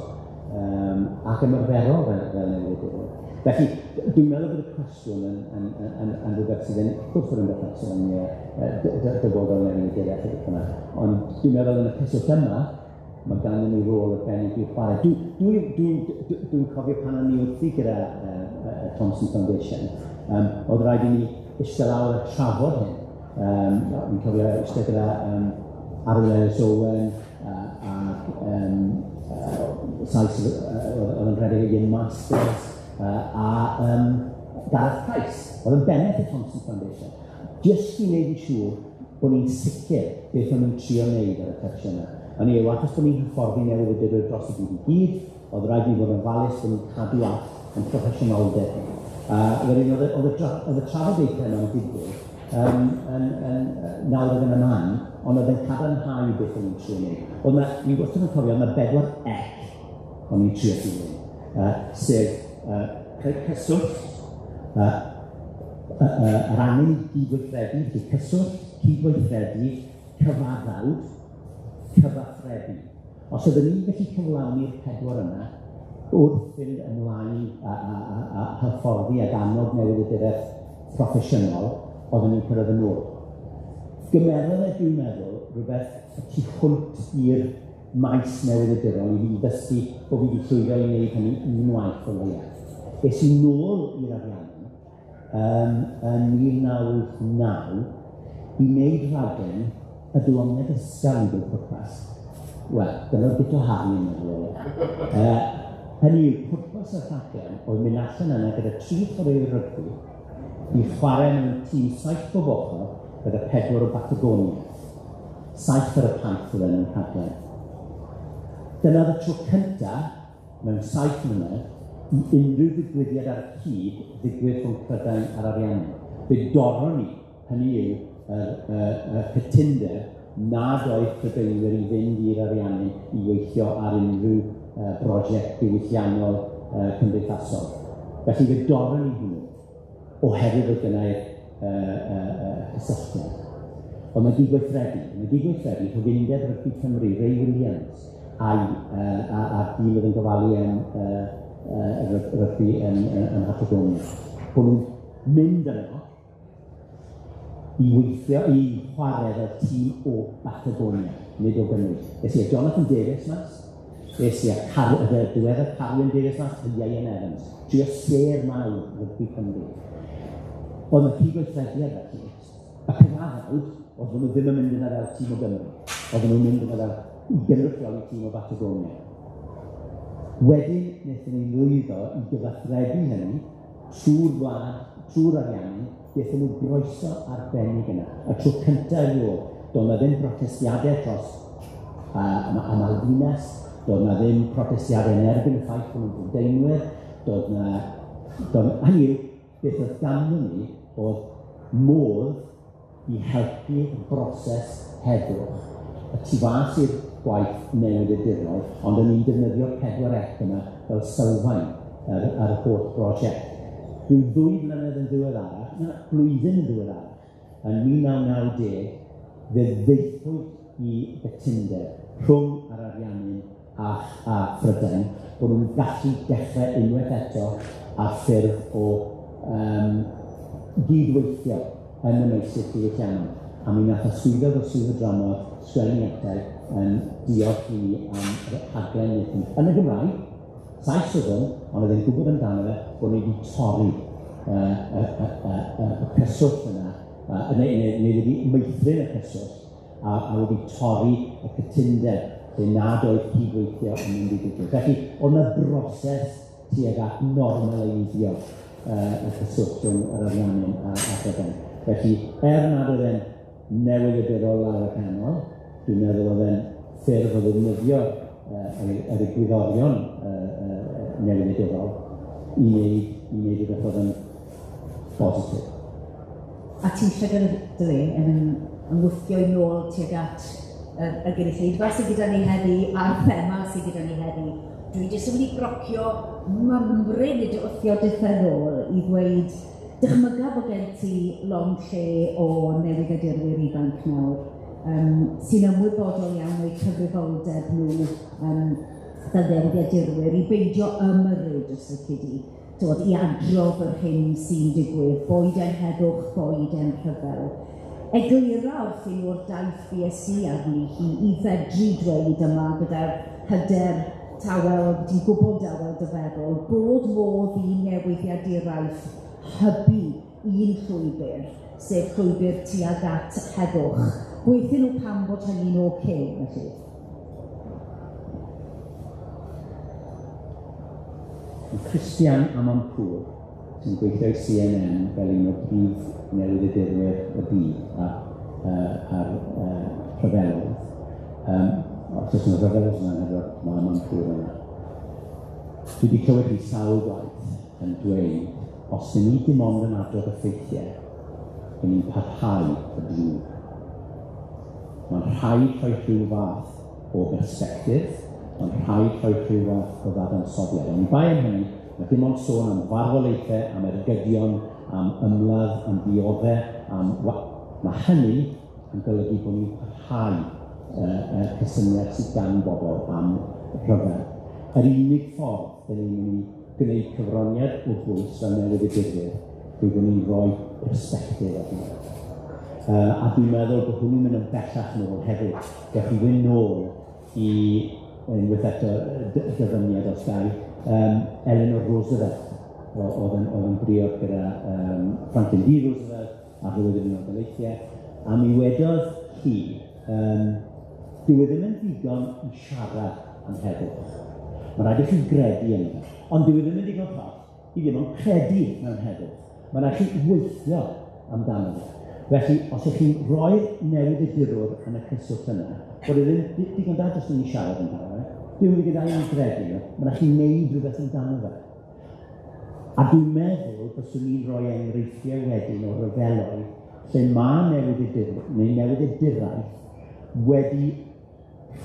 ac ymarferol fel newyddiadurwr. Felly, dwi'n meddwl bod y cwestiwn yn rhywbeth sydd yn, wrth gwrs bod yn berthnasol yn dyfodol newyddiaduraeth a beth bynnag, ond dwi'n meddwl yn y cyswllt yma, mae ganddyn ni rôl arbennig i'w chwarae. Dwi'n cofio pan o'n i wrthi gyda Thompson Foundation, oedd rhaid i ni eistedd lawr a trafod hyn. Fi'n cofio eistedd gyda Arwel Ellis Owen ac Sais oedd yn rhedeg y Young Masters a Gareth Price, oedd yn bennaeth y Thompson Foundation. Jyst i wneud yn siŵr bod ni'n sicr beth o'n nhw'n trio wneud ar y cyrsiau yna. Hynny yw, achos bod ni'n hyfforddi newyddiadurwyr dros y byd i gyd, oedd rhaid i ni fod yn ofalus bod ni'n cadw at yn proffesiynoldeb ni. Wedyn oedd y trafodaethau yma'n digwydd yn nawr ac yn y man, ond oedd yn cadarnhau beth o'n i'n trio wneud. Oedd 'na, ni'n wastad yn cofio, oedd 'na bedwar ec o'n i'n trio dilyn, sef creu cyswllt, yr angen i gydweithredu, felly cyswllt, cydweithredu, cyfaddawd, cyfathrebu. Os oedden ni'n gallu cyflawni'r pedwar yna, wrth fynd ymlaen a hyfforddi ac annog newyddiaduraeth proffesiynol, oedden ni'n cyrraedd y nod. Gymerodd e, dwi'n meddwl, rhywbeth y tu hwnt i'r maes newyddiadurol i fi ddysgu bod fi wedi llwyddo i wneud hynny unwaith o leia. Es i nôl i'r Ariannin yn 1989 i wneud rhaglen y dylongled ysgafn i bob pwrpas. Wel, dyna'r Guto Harri yn meddwl o. Hynny yw, pwrpas y rhaglen oedd mynd allan yna gyda 3 chwaraewyr rygbi i chwarae mewn tîm 7 bob ochr gyda 4 o Batagonia. 7 ar y paith oedd yn rhaglen. Dyna oedd y tro cyntaf mewn 7 mlynedd i unrhyw ddigwyddiad ar y cyd ddigwydd rhwng Prydain a'r Ariannin. Fe dorron ni, hynny yw, y cytundeb nad oedd Prydeinwyr i fynd i'r Ariannin i weithio ar unrhyw brosiect diwylliannol cymdeithasol. Felly fe dorron ni hwnnw, oherwydd oedd gynnau'r cysylltiad. Ond mae gydweithredu rhwng Undeb Rygbi Cymru, Ray Williams, a'r dyn oedd yn gofalu am rygbi yn Patagonia. Bod nhw'n mynd yno i weithio, i chwarae fel tîm o Patagonia, nid o Gymru. Es i â Jonathan Davies mas, es i â y diweddar Carwyn Davies mas, a Ieuan Evans. Trio sêr mawr rygbi Cymru. Oedd y cydweithrediad felly, y cyfaddawd, oedd nhw ddim yn mynd yna fel tîm o Gymru. Oedden nhw'n mynd yna fel i gynrychioli tîm o Batagonia. Wedyn, wnaethon ni lwyddo i gyfathrebu hynny trwy'r wlad, trwy'r Ariannin, gaethon nhw groeso arbennig yna. Y tro cyntaf erioed, doedd 'na ddim protestiadau dros am Malvinas, doedd 'na ddim protestiadau yn erbyn y ffaith bod nhw'n Brydeinwyr, doedd 'na, doedd, hynny yw, beth oedd ganddyn ni oedd modd i helpu'r broses heddwch, y tu fas i'r gwaith newyddiadurol, ond o'n i'n defnyddio'r 4 ec yma fel sylfaen ar y holl brosiect. Rhyw 2 flynedd yn ddiweddarach, na, blwyddyn yn ddiweddarach, yn 1990, fe ddaethpwyd i gytundeb rhwng yr Ariannin a Phrydain bod nhw'n gallu dechrau unwaith eto ar ffurf o gydweithio yn y meysydd diwylliannol. A mi nath y swyddog o Swyddfa Dramor sgwennu atai yn diolch i ni am y rhaglen wnaethon ni. Yn y Gymraeg, Sais oedd hwn, ond oedd e'n gwybod amdano fe bod ni wedi torri y cyswllt yna, neu wedi meithrin y cyswllt, a wedi torri y cytundeb lle nad oedd cydweithio yn mynd i ddigwydd. Felly, oedd yna broses tuag at normaleiddio y cyswllt rhwng yr Ariannin a Phrydain. Felly, er nad oedd e'n newyddiadurol lawr y canol, dwi'n meddwl oedd e'n ffurf o ddefnyddio yr egwyddorion newyddiadurol i wneud rhywbeth oedd yn bositif. A ti'n llygad dy le yn wthio i nôl tuag at y gynulleidfa sydd gyda ni heddi a'r thema sydd gyda ni heddi Dwi jyst yn mynd i brocio mymryn i dy wthio dithau nôl i ddweud, dychmyga bod gen ti lond lle o newyddiadurwyr ifanc nawr, sy'n ymwybodol iawn o'u cyfrifoldeb nhw fel newyddiadurwyr i beidio ymyrryd, os lici di, tywod, i adrodd yr hyn sy'n digwydd, boed e'n heddwch, boed e'n rhyfel. Eglura wrthyn nhw'r daith BSc arni hi i fedru dweud yma gyda'r hyder tawel, ti'n gwbl dawel dy feddwl, bod modd i newyddiaduraeth hybu un llwybr, sef llwybr tuag at heddwch. Gweithio nhw pam bod hynny'n ocê, felly. Christian Amanpour, sy'n gweithio i CNN fel un o brif newyddiadurwyr y byd ar rhyfeloedd. Os oes yna rhyfeloedd yna hefo, mae Amanpour yna. Dwi wedi clywed hi sawl gwaith yn dweud, os dyn ni dim ond yn adrodd y ffeithiau, dyn ni'n parhau y drwg. Mae'n rhaid rhoi rhyw fath o bersbectif, mae'n rhaid rhoi rhyw fath o ddadansoddiad. Ond i bai am hynny, mae dim ond sôn am farwolaethau, am ergydion, am ymladd, am dioddau, am... Mae hynny yn golygu bod ni'n parhau y cysyniad sydd gan bobl am rhyfel. Yr unig ffordd dyn ni'n mynd i gwneud cyfraniad o bwys fel newyddiadurwyr yw bod ni'n rhoi persbectif arno. A dwi'n meddwl bod hwnnw'n mynd yn bellach nôl hefyd. Gewch chi fynd nôl i, unwaith eto, dyfyniad os gai, Eleanor Roosevelt, oedd yn briod gyda Franklin D. Roosevelt a Llywydd yr Unol Daleithiau, a mi wedodd hi, dyw e ddim yn ddigon i siarad am heddwch. Mae'n rhaid i chi gredu yn fe, ond dyw e ddim yn ddigon chwaith i ddim ond credu mewn heddwch. Mae'n rhaid i chi weithio amdano fe. Felly, os ydych chi'n rhoi'r newyddiadurwr yn y cyswllt yna, bod e ddim digon da jyst yn ei siarad amdano fe, dyw e ddim digon da i gredu nhw, mae'n rhaid chi wneud rhywbeth amdano fe. A dwi'n meddwl byswn i'n rhoi enghreifftiau wedyn o ryfeloedd lle mae newyddiadurwr neu newyddiaduraeth wedi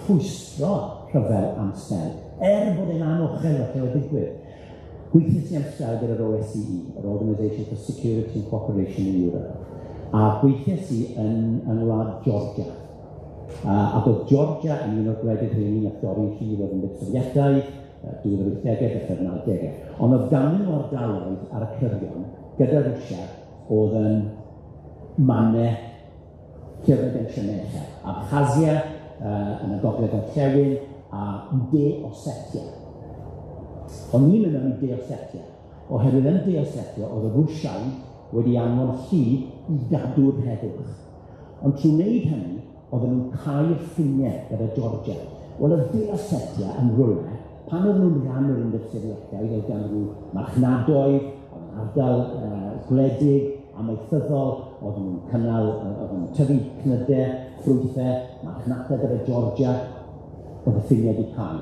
rhwystro rhyfel am sbel, er bod e'n anochel falle o ddigwydd. Gweithiais i am sbel gyda'r OSCE, yr Organisation for Security and Cooperation in Europe, a gweithiais i yn ngwlad Georgia. Ac oedd Georgia yn un o'r gwledydd rheini nath dorri rhydd o'r Undeb Sofietaidd, diwedd yr 80au, dechrau'r 90au. Ond oedd ganddyn nhw ardaloedd ar y cyrion gyda Rwsia oedd yn mannau lle oedd y densiynau uchel. Abkhazia yn y gogledd orllewin a De Ossetia. O'n i'n mynd mewn i De Ossetia, oherwydd yn De Ossetia oedd y Rwsiaid wedi anfon llu i gadw'r heddwch. Ond trwy wneud hynny, oedden nhw'n cau'r ffiniau gyda Georgia. Wel, oedd De Ossetia yn rhywle, pan oedden nhw'n rhan o'r Undeb Sofietaidd, oedd gan nhw marchnadoedd, oedd yn ardal gwledig, amaethyddol, oedden nhw'n cynnal, oedden nhw'n tyfu cnydau, ffrwythau, marchnata gyda Georgia, oedd y ffiniau wedi cau.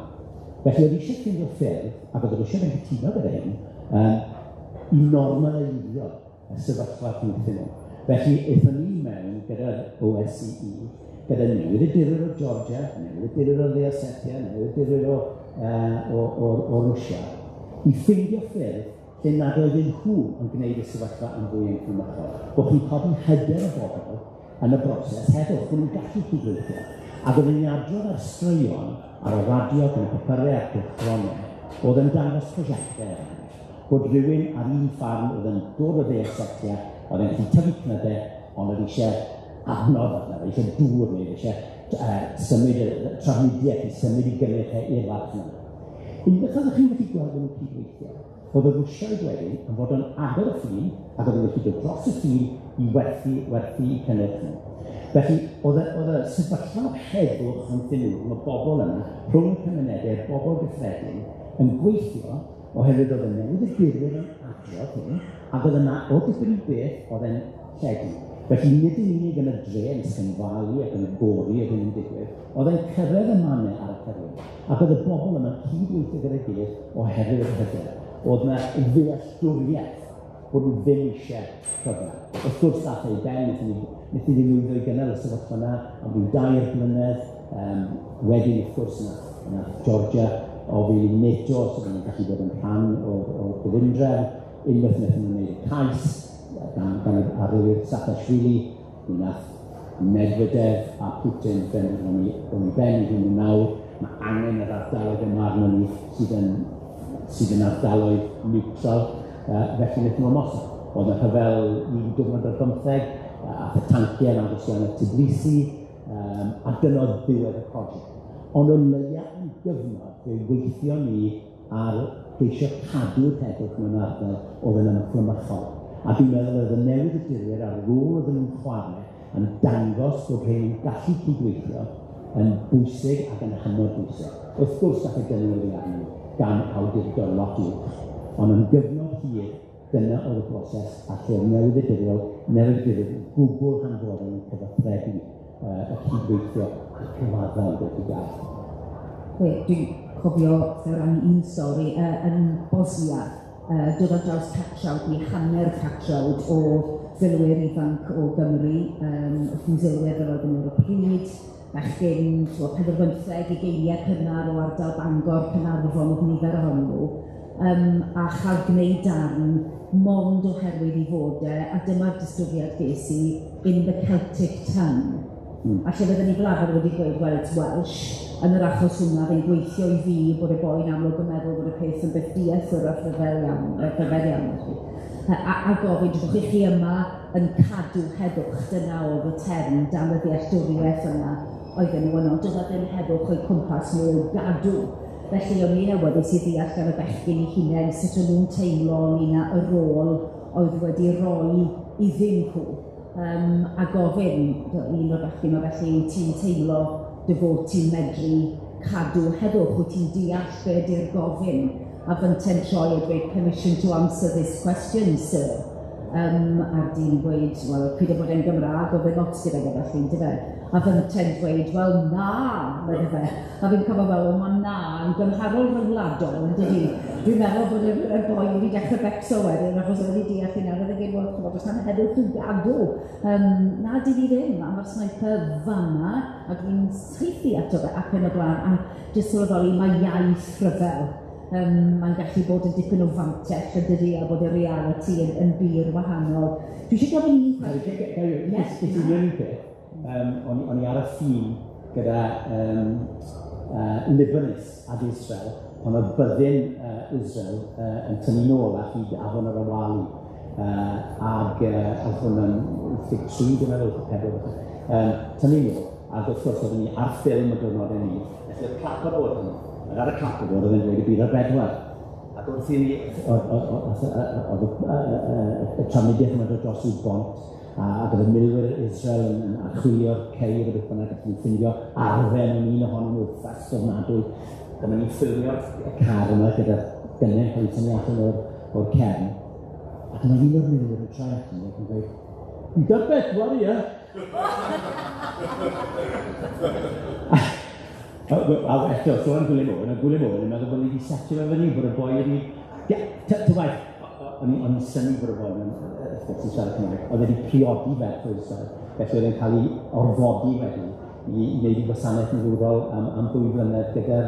Felly oedd eisiau ffindio ffyrdd, ac oedd Rwsia yn cytuno gyda hyn, i normaleiddio y sefyllfa rhwngthyn nhw. Felly aethon ni mewn gyda'r OSCE, gyda newyddiadurwyr o Georgia, newyddiadurwyr o Dde Ossetia, newyddiadurwyr o Rwsia, i ffeindio ffyrdd lle nad oedden nhw yn gwneud y sefyllfa yn fwy ymgynghorol. Bod chi'n codi hyder y bobl yn y broses heddwch, bod nhw'n gallu cydweithio. Ac oedden ni'n adrodd ar straeon ar y radio, ac yn y papurau a'r cylchgronau, oedd yn dangos prosiectau er enghraifft. Bod rhywun ar un ffarm oedd yn dod o Dde Ossetia, oedd yn gallu tyfu cnydau, ond oedd eisiau adnodd arno fe, eisiau dŵr neu eisiau symud y trafnidiaeth i symud i gynnyrch e i'r farchnad. Unwaith oeddech chi'n gallu gweld nhw'n cydweithio, oedd y Rwsiaid wedyn yn fod yn agor y ffin ac oedd yn gallu dod dros y ffin i werthu i cynnyrch nhw. Felly, oedd y sefyllfa o heddwch rhwngthyn nhw, rhwng y bobl yna, rhwng y cymunedau, y bobl gyffredin, yn gweithio oherwydd oedd y newyddiadurwyr yn adrodd hyn, ac oedd yna o dipyn i beth oedd e'n lledu. Felly, nid yn unig yn y dre, yn Tskhinvali ac yn y Gori oedd hyn yn digwydd, oedd e'n cyrraedd y mannau ar y cyrion. Ac oedd y bobl yma'n cydweithio gyda'i gilydd oherwydd yr hyder. Oedd yna ddealltwriaeth bod nhw ddim eisiau rhyfel. Wrth gwrs, dath e i ben, wnaethon ni ddim lwyddo i gynnal y sefyllfa yna am ryw 2 blynedd. Wedyn, wrth gwrs, nath Georgia ofyn i NATO os oedden nhw'n gallu bod yn rhan o'r gyfundrefn. Unwaith wnaethon nhw wneud y cais gan yr arlywydd Saakashvili, mi wnaeth Medvedev a Putin benderfynu bod ni ben i hwnnw nawr. Mae angen yr ardaloedd yma arnon ni sydd yn ardaloedd neutral, felly wnaethon nhw ymosod. Oedd y rhyfel un diwrnod ar bymtheg, ath y tanciau yn agos iawn at Tbilisi, a dyna oedd ddiwedd y prosiect. Ond o leia am gyfnod, fe weithio ni ar geisio cadw'r heddwch mewn ardal oedd yn ymfflamychol. A dwi'n meddwl oedd y newyddiadurwyr a'r rôl oedden nhw'n chwarae yn dangos bod rhain yn gallu cydweithio yn bwysig ac yn hynod bwysig. Wrth gwrs, gall y dynnu oddi arnyn nhw gan awdurdod lot uwch, ond yn gyfnod hir, dyna oedd y broses, a lle oedd newyddiadurwyr yn gwbl hanfodol yn cyfathrebu y cydweithio a'r cyfaddawd wedi gael. Dwi'n cofio o ran un stori yn Bosnia, dod ar draws catrawd neu hanner catrawd o filwyr ifanc o Gymru, ffwsilwyr fel oedden nhw ar y pryd, bechgyn, 40 ugeiniau cynnar o ardal Bangor, Caernarfon, oedd nifer ohonyn nhw, a chael gwneud darn mond oherwydd i fod e, a dyma'r disgrifiad ges i, in the Celtic tongue. A lle fydden ni fel arfer wedi gweud, well, it's Welsh, yn yr achos hwnna, fe'n gweithio i fi bod y boi'n amlwg yn meddwl bod y peth yn beth dieithr a rhyfedd iawn. A gofyn, drwch i chi yma yn cadw heddwch, dyna oedd y term, dan y ddealltwriaeth yna oedden nhw yno, doedd ddim heddwch o'u cwmpas nhw i'w gadw. Felly o'n i'n awyddus i ddeall gan y bechgyn eu hunain sut o'n nhw'n teimlo ynglyn â y rôl oedd wedi rhoi iddyn nhw. A gofyn un o'r bechgyn yma, felly, wyt ti'n teimlo dy fod ti'n medru cadw heddwch, wyt ti'n deall be ydy'r gofyn? A fynte'n troi a dweud, permission to answer this question, sir. A'r dyn yn gweud, wel, pryd o bod e'n Gymraeg, oedd e'n lot gyda fe felly, yndyfe? A fynte'n dweud, wel, na, medde fe. A fi'n cofio fel, wel, mae na yn gymharol ryngwladol, yn dydi? Dwi'n meddwl bod y boi wedi dechrau becso wedyn, achos oedd wedi deall hynna, oedd e'n gweud, wel, ch'mod, does na'm heddwch i'w gadw. Na, di fi ddim, a mae'r sniper fanna, a dwi'n saethu ato fe ac yn y blaen, a jyst sylweddoli, mae iaith rhyfel. Mae'n gallu bod yn dipyn o fantell yn dydi, a bod y realiti yn bur wahanol. Dwi eisiau gofyn un cwestiwn. Yes, i un peth, o'n i ar y ffin gyda Libanus ac Israel, pan oedd byddin Israel yn tynnu nôl ar hyd afon yr Awali, ac oedd hwn yn 83, dwi'n meddwl, 84, tynnu nôl, ac wrth gwrs oeddwn ni ar ffilm y diwrnodau ni, felly y clapperboard hwnnw, ac ar y clapperboard oedd e'n dweud y byd ar bedwar. Ac wrth i ni, oedd y trafnidiaeth yma dod dros i'w bont, ac oedd y milwyr Israel yn archwilio'r ceir a beth bynnag, ac yn ffindio arfe mewn un ohonyn nhw, ffast ofnadwy. Dyma ni'n ffilmio'r car yma gyda'r gynnau cael ei tynnu allan o'r cefn. A dyma un o'r milwyr yn troi at ni ac yn dweud, byd ar bedwar, ie? A eto, sôn am Gwilym Owen, a Gwilym Owen yn meddwl bod ni wedi setio fe fyny, bod y boi wedi... Ie, ta waeth, o'n i'n synnu bod y boi yn, wrth gwrs, yn siarad Cymraeg, oedd wedi priodi ferch o Israel, felly oedd e'n cael ei orfodi wedyn i wneud ei wasanaeth milwrol am 2 flynedd gyda'r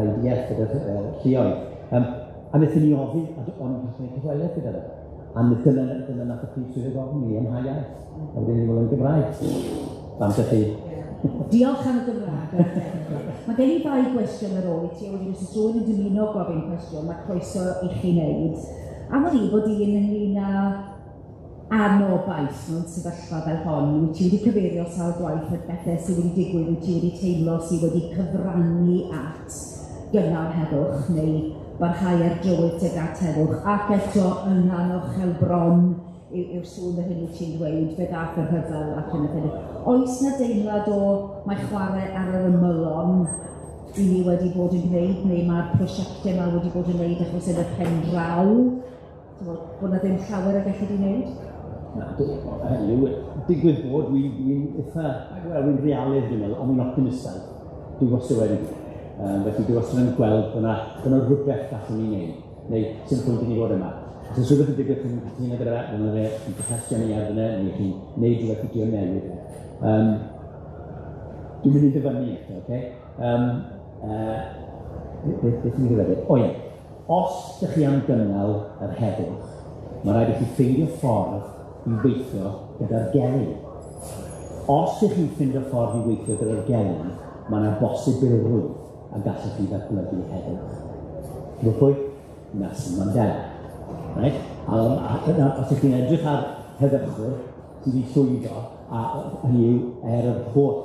IDF, gyda'r lluoedd. A wnaethon ni ofyn, a o'n i'n cael cyfweliad gyda fe. A dyna nath y prif swyddog gofyn i ym mha iaith. A wedyn ni'n yn Gymraeg. Bant â chi. Diolch am y Gymraeg. Mae gen i ddau gwestiwn ar ôl i ti, a wedyn os oes rhywun yn dymuno gofyn cwestiwn, mae croeso i chi wneud. Am wn i bod un ynglyn â anobaith mewn sefyllfa fel hon, wyt ti wedi cyfeirio sawl gwaith at bethau sydd wedi digwydd, wyt ti wedi teimlo sydd wedi cyfrannu at gynnal heddwch neu barhau ar drywydd tuag at heddwch, ac eto yn anochel bron yw'r sŵn yr hyn wyt ti'n dweud, fe ddath y rhyfel ac yn y ffynnu. Oes na deimlad o mae chwarae ar yr ymylon i ni wedi bod yn gwneud, neu mae'r prosiectau yma wedi bod yn gwneud achos yn y pen draw, bod na ddim llawer y gallu di wneud? Na, hynny yw, digwydd bod, dwi'n eitha, wel, dwi'n realydd, dwi'n meddwl, ond dwi'n optimistaidd. Dwi wastad wedi bod. Felly dwi wastad yn gweld bod 'na rhywbeth gallwn ni wneud, neu sy'n pwynt i ni fod yma. Os oes rhywbeth yn digwydd chi'n cytuno gyda fe, yna fe, chi'n protestio ni arno fe, neu chi'n gwneud rhywbeth i drio newid e. Dwi'n mynd i ddyfynnu eto, oce? Beth yw'n gyfeiriad? O ie, os ydych chi am gynnal yr heddwch, mae rhaid i chi ffeindio ffordd i weithio gyda'r gelyn. Os ydych chi'n ffeindio ffordd i weithio gyda'r gelyn, mae yna bosibilrwydd a gallwch chi ddatblygu heddwch. Ti'n gwybod pwy? Nelson Mandela. Right? A, os ydych chi'n edrych ar heddychwr sydd wedi llwyddo, a hynny yw er yr holl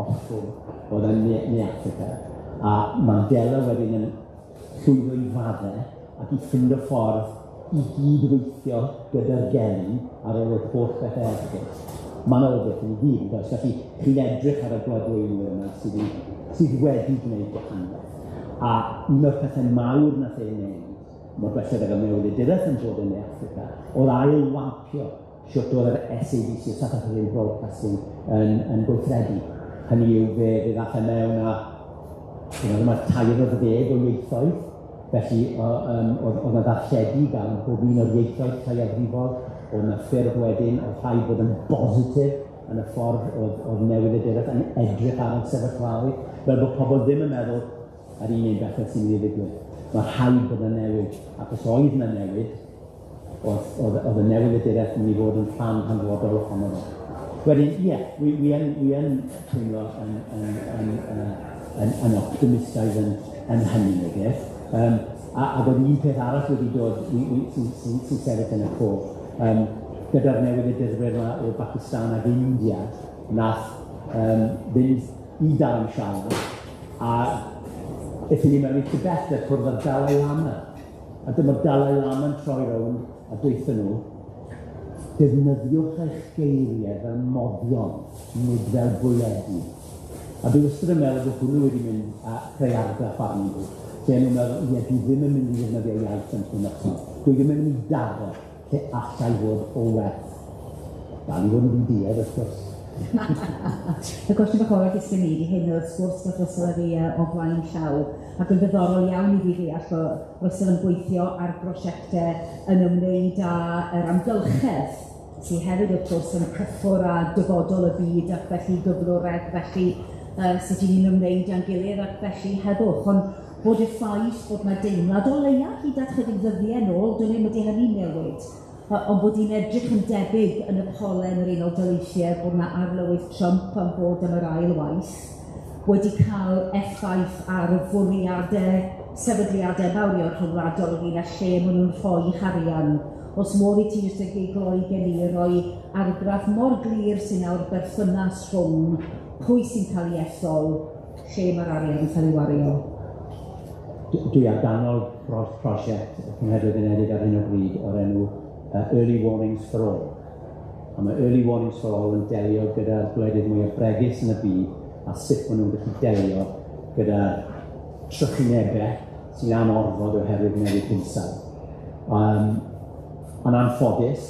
ostwng oedd yn Ne Affrica, a Mandela wedyn yn llwyddo i fadde ac i ffindo ffordd i gydweithio gyda'r gelyn ar ôl yr holl bethau erchyll. Mae yna obaith yn y gyd, yn does? Felly, chi'n edrych ar y gwladweinwyr yma sydd wedi gwneud gwahaniaeth. A un o'r pethau mawr nath ei wneud, mor belled ag y newyddiaduraeth yn bod yn Ne Affrica, oedd ail-wampio shwt oedd yr SABC, South African Broadcasting, yn gweithredu. Hynny yw, fe ddath e mewn a mae 13 o ieithoedd, felly oedd yna ddarlledu gan bob un o'r ieithoedd lleiafrifol, oedd yna ffyrdd wedyn, oedd rhaid bod yn bositif yn y ffordd oedd newyddiaduraeth yn edrych ar y sefyllfaoedd, fel bod pobl ddim yn meddwl ar un bethau sy'n mynd i ddigwydd. Mae rhaid bod yna newid, ac os oedd yna newid, oedd y newyddiaduraeth yn mynd i fod yn rhan hanfodol ohono fo. Wedyn, ie, wi yn teimlo yn optimistaidd yn hynny o beth. Ac oedd un peth arall wedi dod sy'n sefyll yn y cof. Gyda'r newyddiadurwyr yma o Pakistan ac India, nath fynd i Dharamshala a aethon ni mewn i Tibet a cwrdd â'r Dalai Lama. A dyma'r Dalai Lama yn troi rownd a dweutho nhw, defnyddiwch eich geiriau fel moddion, nid fel bwledi. A dwi wastad yn meddwl bod hwnnw wedi mynd a creu argraff arnyn nhw, lle nhw'n meddwl, ie, dwi ddim yn mynd i ddefnyddio iaith yn llwynogol. Dwi ddim yn mynd i daro lle allai fod o werth. Dal i fod yn ddiduedd, wrth gwrs. Y cwestiwn bach olaf jyst gen i 'di hyn oedd sgwrs gath Russell a fi o flaen llaw, ac yn ddiddorol iawn i fi ddeall bod Russell yn gweithio ar brosiectau yn ymwneud â'r amgylchedd, sydd hefyd wrth gwrs yn cyffwrdd â dyfodol y byd ac felly gyflwr ac felly sut 'y ni'n ymwneud â'n gilydd ac felly heddwch. Ond bod y ffaith bod 'na deimlad o leia hyd at chydig ddyddiau nôl, dwn i'm ydy hynny'n newid, ond bod hi'n edrych yn debyg yn y polau yn yr Unol Daleithiau bod 'na arlywydd Trump am fod am yr ail waith wedi cael effaith ar fwriadau sefydliadau mawrion rhyngwladol ynglyn â lle maen nhw'n rhoi harian. Os modd i ti jyst y gloi gen i roi argraff mor glir sy'n nawr berthynas rhwng pwy sy'n cael ei ethol, lle mae'r arian yn cael ei wario. Dwi ar ganol prosiect y Cenhedloedd Unedig ar hyn o bryd o'r enw Early Warnings for All. A mae Early Warnings for All yn delio gyda'r gwledydd mwyaf bregus yn y byd a sut maen nhw'n gallu delio gyda trychinebau sy'n anorfod oherwydd newid hinsawdd. Yn anffodus,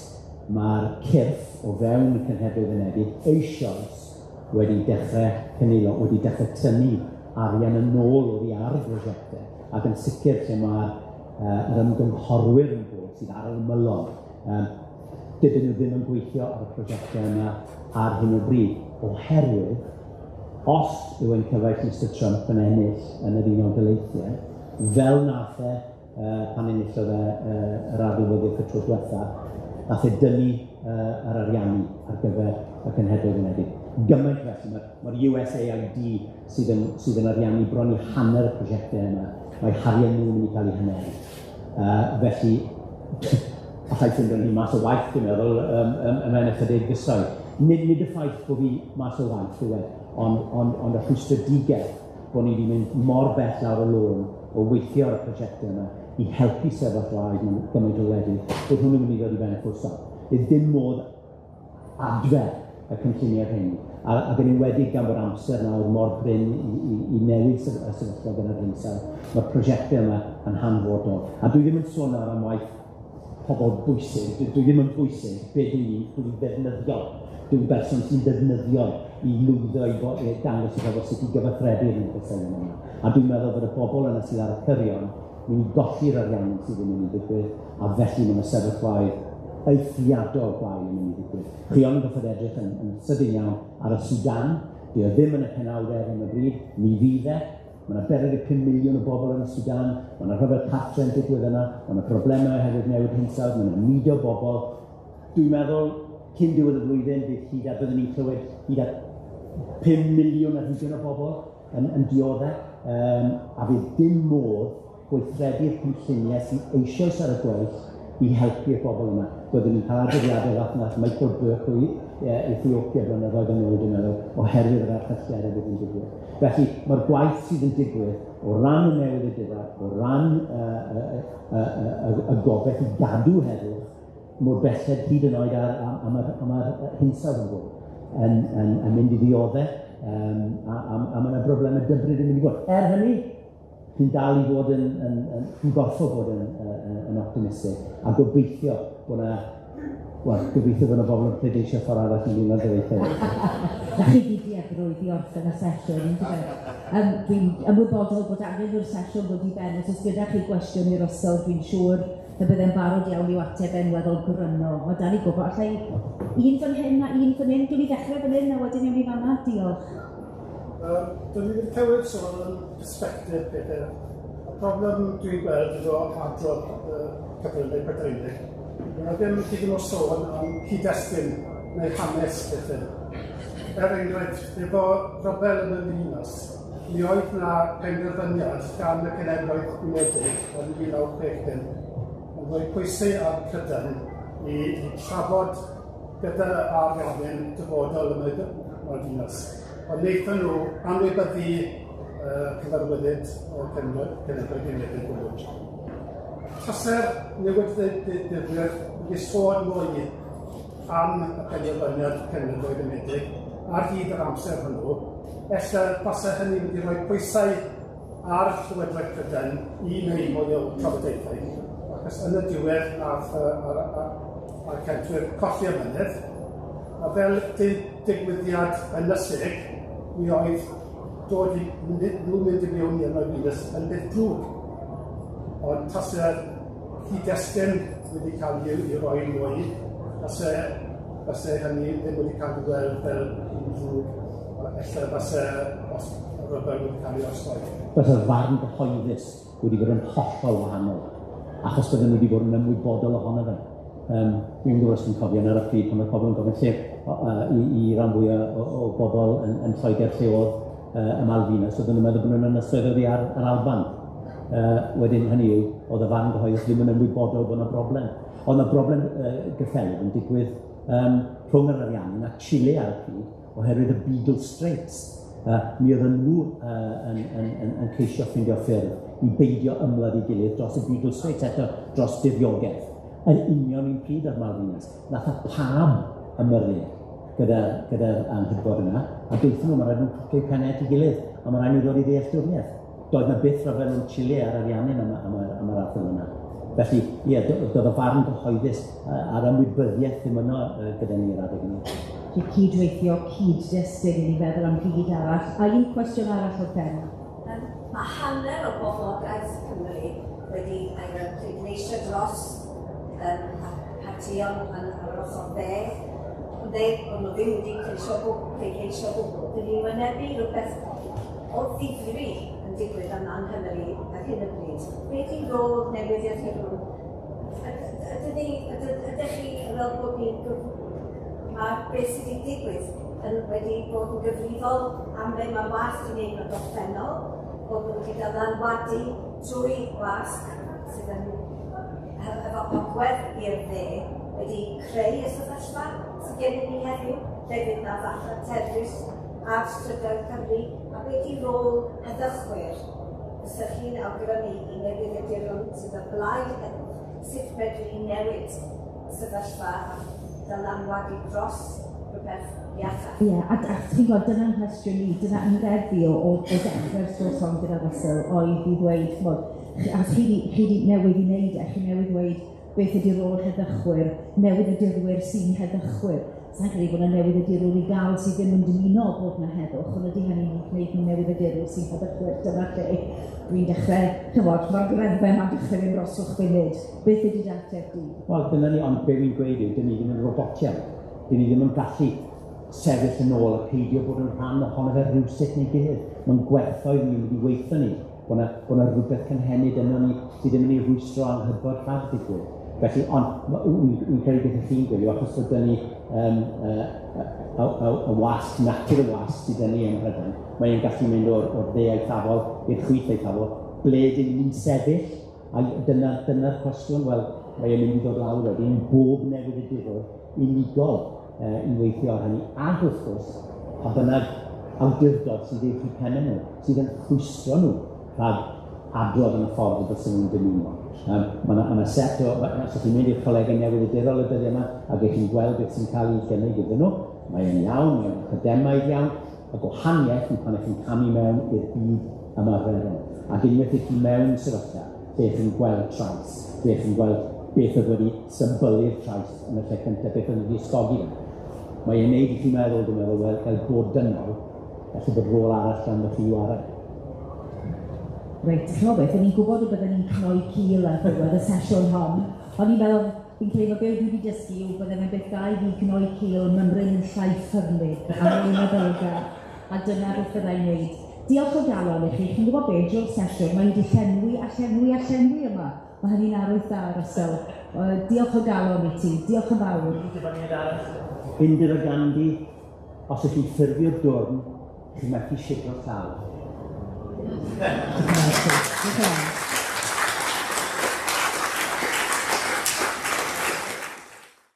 mae'r cyrff o fewn y Cenhedloedd Unedig eisoes wedi dechrau cynilo, wedi dechrau tynnu arian yn ôl oddi ar y brosiectau, ac yn sicr lle mae'r yr ymgynghorwyr yn bod sydd ar yr ymylon, dydyn nhw ddim yn gweithio ar y prosiectau yma ar hyn o bryd, oherwydd os yw ein cyfaill Mr Trump yn ennill yn yr Unol Daleithiau, fel nath e pan enillodd e yr arlywyddiaeth y tro diwetha, nath e dynnu yr ariannu ar gyfer y Cenhedloedd Unedig. Gymaint felly, mae'r USAID sydd yn ariannu bron i hanner y prosiectau yma, mae harian nhw'n mynd i cael eu haneru. Felly, allai ffindo ni mas o waith, dwi'n meddwl, ymhen ychydig fisoedd. Nid y ffaith bod fi mas o waith, yw e, ond y rhwystredigaeth bod ni wedi mynd mor bell lawr y lôn o weithio ar y prosiectau yma i helpu sefyllfaoedd mewn gymaint o wledydd, bod hwnnw'n mynd i ddod i ben y cwrs. Bydd dim modd adfer y cynlluniau hyn, ac yn enwedig gan bod amser nawr mor brin i newid y sefyllfa gyda'r hinsawdd, mae'r prosiectau yma yn hanfodol. A dwi ddim yn sôn nawr am waith pobl bwysig, dwi ddim yn bwysig, be dwi'n ddefnyddiol. Dwi'n berson sy'n ddefnyddiol i lwyddo i dangos i bobl sut i gyfathrebu'r negeseuon yma. A dwi'n meddwl bod y bobl yna sydd ar y cyrion mynd i golli'r arian sydd yn mynd i ddigwydd, a felly mae'n sefyllfaoedd eithriadol gwael yn mynd i ddigwydd. Chi ond yn gorfod edrych yn sydyn iawn ar y Sudan, dyw e ddim yn y penawdau ar hyn o bryd, mi fydd e, Mae yna 45 miliwn o bobl yn y Sudan, mae yna rhyfel cartre yn digwydd yna, mae yna problemau oherwydd newid hinsawdd, mae yna mudo bobl. Dwi'n meddwl, cyn diwedd y flwyddyn, bydd hyd at, byddwn ni'n clywed hyd at 5 miliwn ar hugain o bobl yn dioddef, a fydd dim modd gweithredu'r cynlluniau sydd eisoes ar y gweill i helpu'r bobl yma. Byddwn ni'n cael adroddiadau fath nath Michael Burke o Ethiopia blynyddoedd yn ôl, dwi'n meddwl, oherwydd yr archylliad a fydd yn digwydd. Felly, mae'r gwaith sydd yn digwydd o ran y newyddiadura, o ran y gobaith i gadw heddwch, mor belled hyd yn oed am yr hinsawdd yn fod, yn mynd i ddioddef, a mae yna broblemau dybryd yn mynd i fod. Er hynny, dwi'n dal i fod yn gorfod bod yn optimistig a gobeithio bod yna, wel, gobeithio bod yna bobl yn pleidleisio ffordd arall yn Unol Daleithiau. Na chi gyd dueddrwydd i orffen y sesiwn, yndyfe? Dwi'n ymwybodol bod angen i'r sesiwn ddod i ben. Os oes gyda chi gwestiwn i Russell, dwi'n siŵr y byddai'n barod iawn i'w ateb e'n weddol gryno. Mae da ni gwybod, allai un fan hyn a un fan hyn, dwi'n i ddechrau fan hyn a wedyn ewn ni fan'na. Diolch. Dyn ni wedi clywed sôn am perspectif pethau. Y problem dwi'n gweld efo adrodd cyfryngau Prydeinig, mae ddim digon o sôn am cyd-destun neu hanes pethau. Er enghraifft, efo rhyfel yn y ddinas, mi oedd na penderfyniad gan y Cenhedloedd Unedig yn 1965 yn rhoi pwysau ar Prydain i trafod gyda Ariannin dyfodol y ddinas. Ond wnaethon nhw anwybyddu cyfarwyddyd Cenhedloedd Unedig hwnnw. Tase'r newyddiadurwyr wedi sôn mwy am y penderfyniad Cenhedloedd Unedig ar hyd yr amser hwnnw, ella fase hynny wedi rhoi pwysau ar Llywodraeth Prydain i wneud mwy o trafodaethau. Achos yn y diwedd nath y Celtwyr colli y mynydd, a fel digwyddiad ynysig, mi oedd dod i nhw mynd i mewn i'r Malvinas yn beth drwg. Ond tase'r cyd-destun wedi cael ei roi mwy, fase hynny ddim wedi cael ei weld fel un drwg, ella fase os rhyfel wedi cael ei osgoi. Fysa'r farn gyhoeddus wedi bod yn hollol wahanol, achos bydden nhw wedi bod yn ymwybodol ohono fe. Dwi'n gwybod os ti'n cofio ar y pryd pan mae pobl yn gofyn lle i ran fwyaf o bobl yn Lloegr lle oedd y Malvinas, oedden nhw'n meddwl bod nhw'n ynysoedd oddi ar yr Alban. Wedyn hynny yw, oedd y farn gyhoeddus ddim yn ymwybodol bod yna broblem. Oedd yna broblem gyffelyb yn digwydd rhwng yr Ariannin a Chile ar y pryd, oherwydd y Beagle Straits. Mi oedden nhw yn ceisio ffeindio ffyrdd i beidio ymladd ei gilydd dros y Beagle Straits, eto dros diriogaeth. Yn union un pryd o'r Malvinas, nath y pab ymyrryd gyda'r anghydfod yna, a deuthon nhw, mae rhaid nhw'n cwcio pennau at ei gilydd, a mae rhaid nhw ddod i ddealltwriaeth. Doedd na byth rhyfel yn Chile a'r Ariannin am yr erthygl yna. Felly, ie, doedd y farn gyhoeddus a'r ymwybyddiaeth ddim yno gyda ni yr adeg yna. Felly cydweithio, cyd-destun i ni feddwl am hyd arall. A un cwestiwn arall o'r ben. Mae hanner o boblogaeth Cymru wedi pleidleisio dros partïon yn yr ochr dde, ond bod nhw ddim wedi pleidleisio gwbl. Dyn ni'n wynebu rhywbeth o ddifri yn digwydd yma yng Nghymru ar hyn o bryd. Beth yw rôl newyddiadurwyr? Ydych chi fel bod ni'n mae beth sydd wedi digwydd yn wedi bod yn gyfrifol am be mae wasg wedi gwneud yn y gorffennol, bod nhw wedi dylanwadu trwy wasg sydd yn efo ogwedd i'r dde wedi creu y sefyllfa sydd gennym ni heddiw, lle fydd na falle terfysg ar strydoedd Cymru, a beth yw rôl heddychwyr fysech chi'n awgrymu i newyddiaduron sydd o blaid heddwch, sut fedrwn ni newid y sefyllfa a dylanwadu dros rhywbeth iachach? Ie, a ti'n gwybod, dyna'n nghwestiwn i, dyna ymreddf fi o dechrau'r sgwrs hon gyda Russell, oedd i ddweud, ch'mod, a chi 'di newydd i wneud e, chi newydd ddweud beth ydy rôl heddychwyr, newyddiadurwyr sy'n heddychwyr. Sa'n credu bod yna newyddiadurwyr i gael sydd ddim yn dymuno bod yna heddwch, ond ydy hynny'n gwneud nhw'n newyddiadurwyr sy'n heddychwyr. Dyna lle dwi'n dechrau, ch'mod, mae'r greddfau ma'n dechrau mynd dros o'ch funud. Beth ydy dy ateb di? Wel, dyna ni, ond be fi'n gweud yw, dyn ni ddim yn robotiaid. Dyn ni ddim yn gallu sefyll yn ôl a peidio bod yn rhan ohono fe rhywsut neu gilydd. Mae'n gwerthoedd ni'n mynd i weithio ni, bod 'na rhywbeth cynhenid yno ni sydd ddim yn ei rwystro anghydfod rhag digwydd. Felly, ond wy'n credu beth ych chi'n gweud, achos bod dyn ni y wasg, natur y wasg sydd dyn ni ym Mhrydain, mae'n gallu mynd o'r dde eithafol i'r chwith eithafol, ble dyn ni'n sefyll, a dyna'r cwestiwn, wel, mae'n mynd i ddod lawr wedyn, bob newyddiadurwr unigol i weithio ar hynny, ac wrth gwrs, pa bynnag awdurdod sydd uwch eu pennau nhw, sydd yn rhwystro nhw rhag adrodd yn y ffordd y byswn nhw'n dymuno. Mae yna set o, os ydych chi'n mynd i'r colegau newyddiadurol y dyddiau yma, ac ych chi'n gweld beth sy'n cael ei gynnig iddyn nhw, mae'n iawn, mae'n academaidd iawn, y gwahaniaeth yw pan ych chi'n camu mewn i'r byd ymarferol. Ac unwaith ych chi mewn sefyllfa, lle ych chi'n gweld trais, lle ych chi'n gweld beth oedd wedi symbylu'r trais yn y lle cyntaf, beth oedd wedi ysgogi fe. Mae'n neud i chi meddwl, dwi'n meddwl, wel, fel bod dynol, felly bod rôl arall ganddo chi i'w chwarae. Reit, ch'mo' beth, o'n i'n gwybod y bydden ni'n cnoi cil ar ddiwedd y sesiwn hon. O'n i'n meddwl, fi'n credu bod be dwi wedi dysgu yw bydde fe'n beth da i fi cnoi cil mymryn yn llai ffyrnig a mwy meddylgar, a dyna beth fydda i'n neud. Diolch o galon i chi, chi'n gwybod be, drwy'r sesiwn, mae wedi llenwi a llenwi a llenwi yma. Mae hynny'n arwydd da, Russell. Diolch o galon i ti, diolch yn fawr. Indira Gandhi, os ydych chi'n ffurfio dwrn, chi'n methu siglo llaw. Diolch yn fawr. Diolch yn fawr.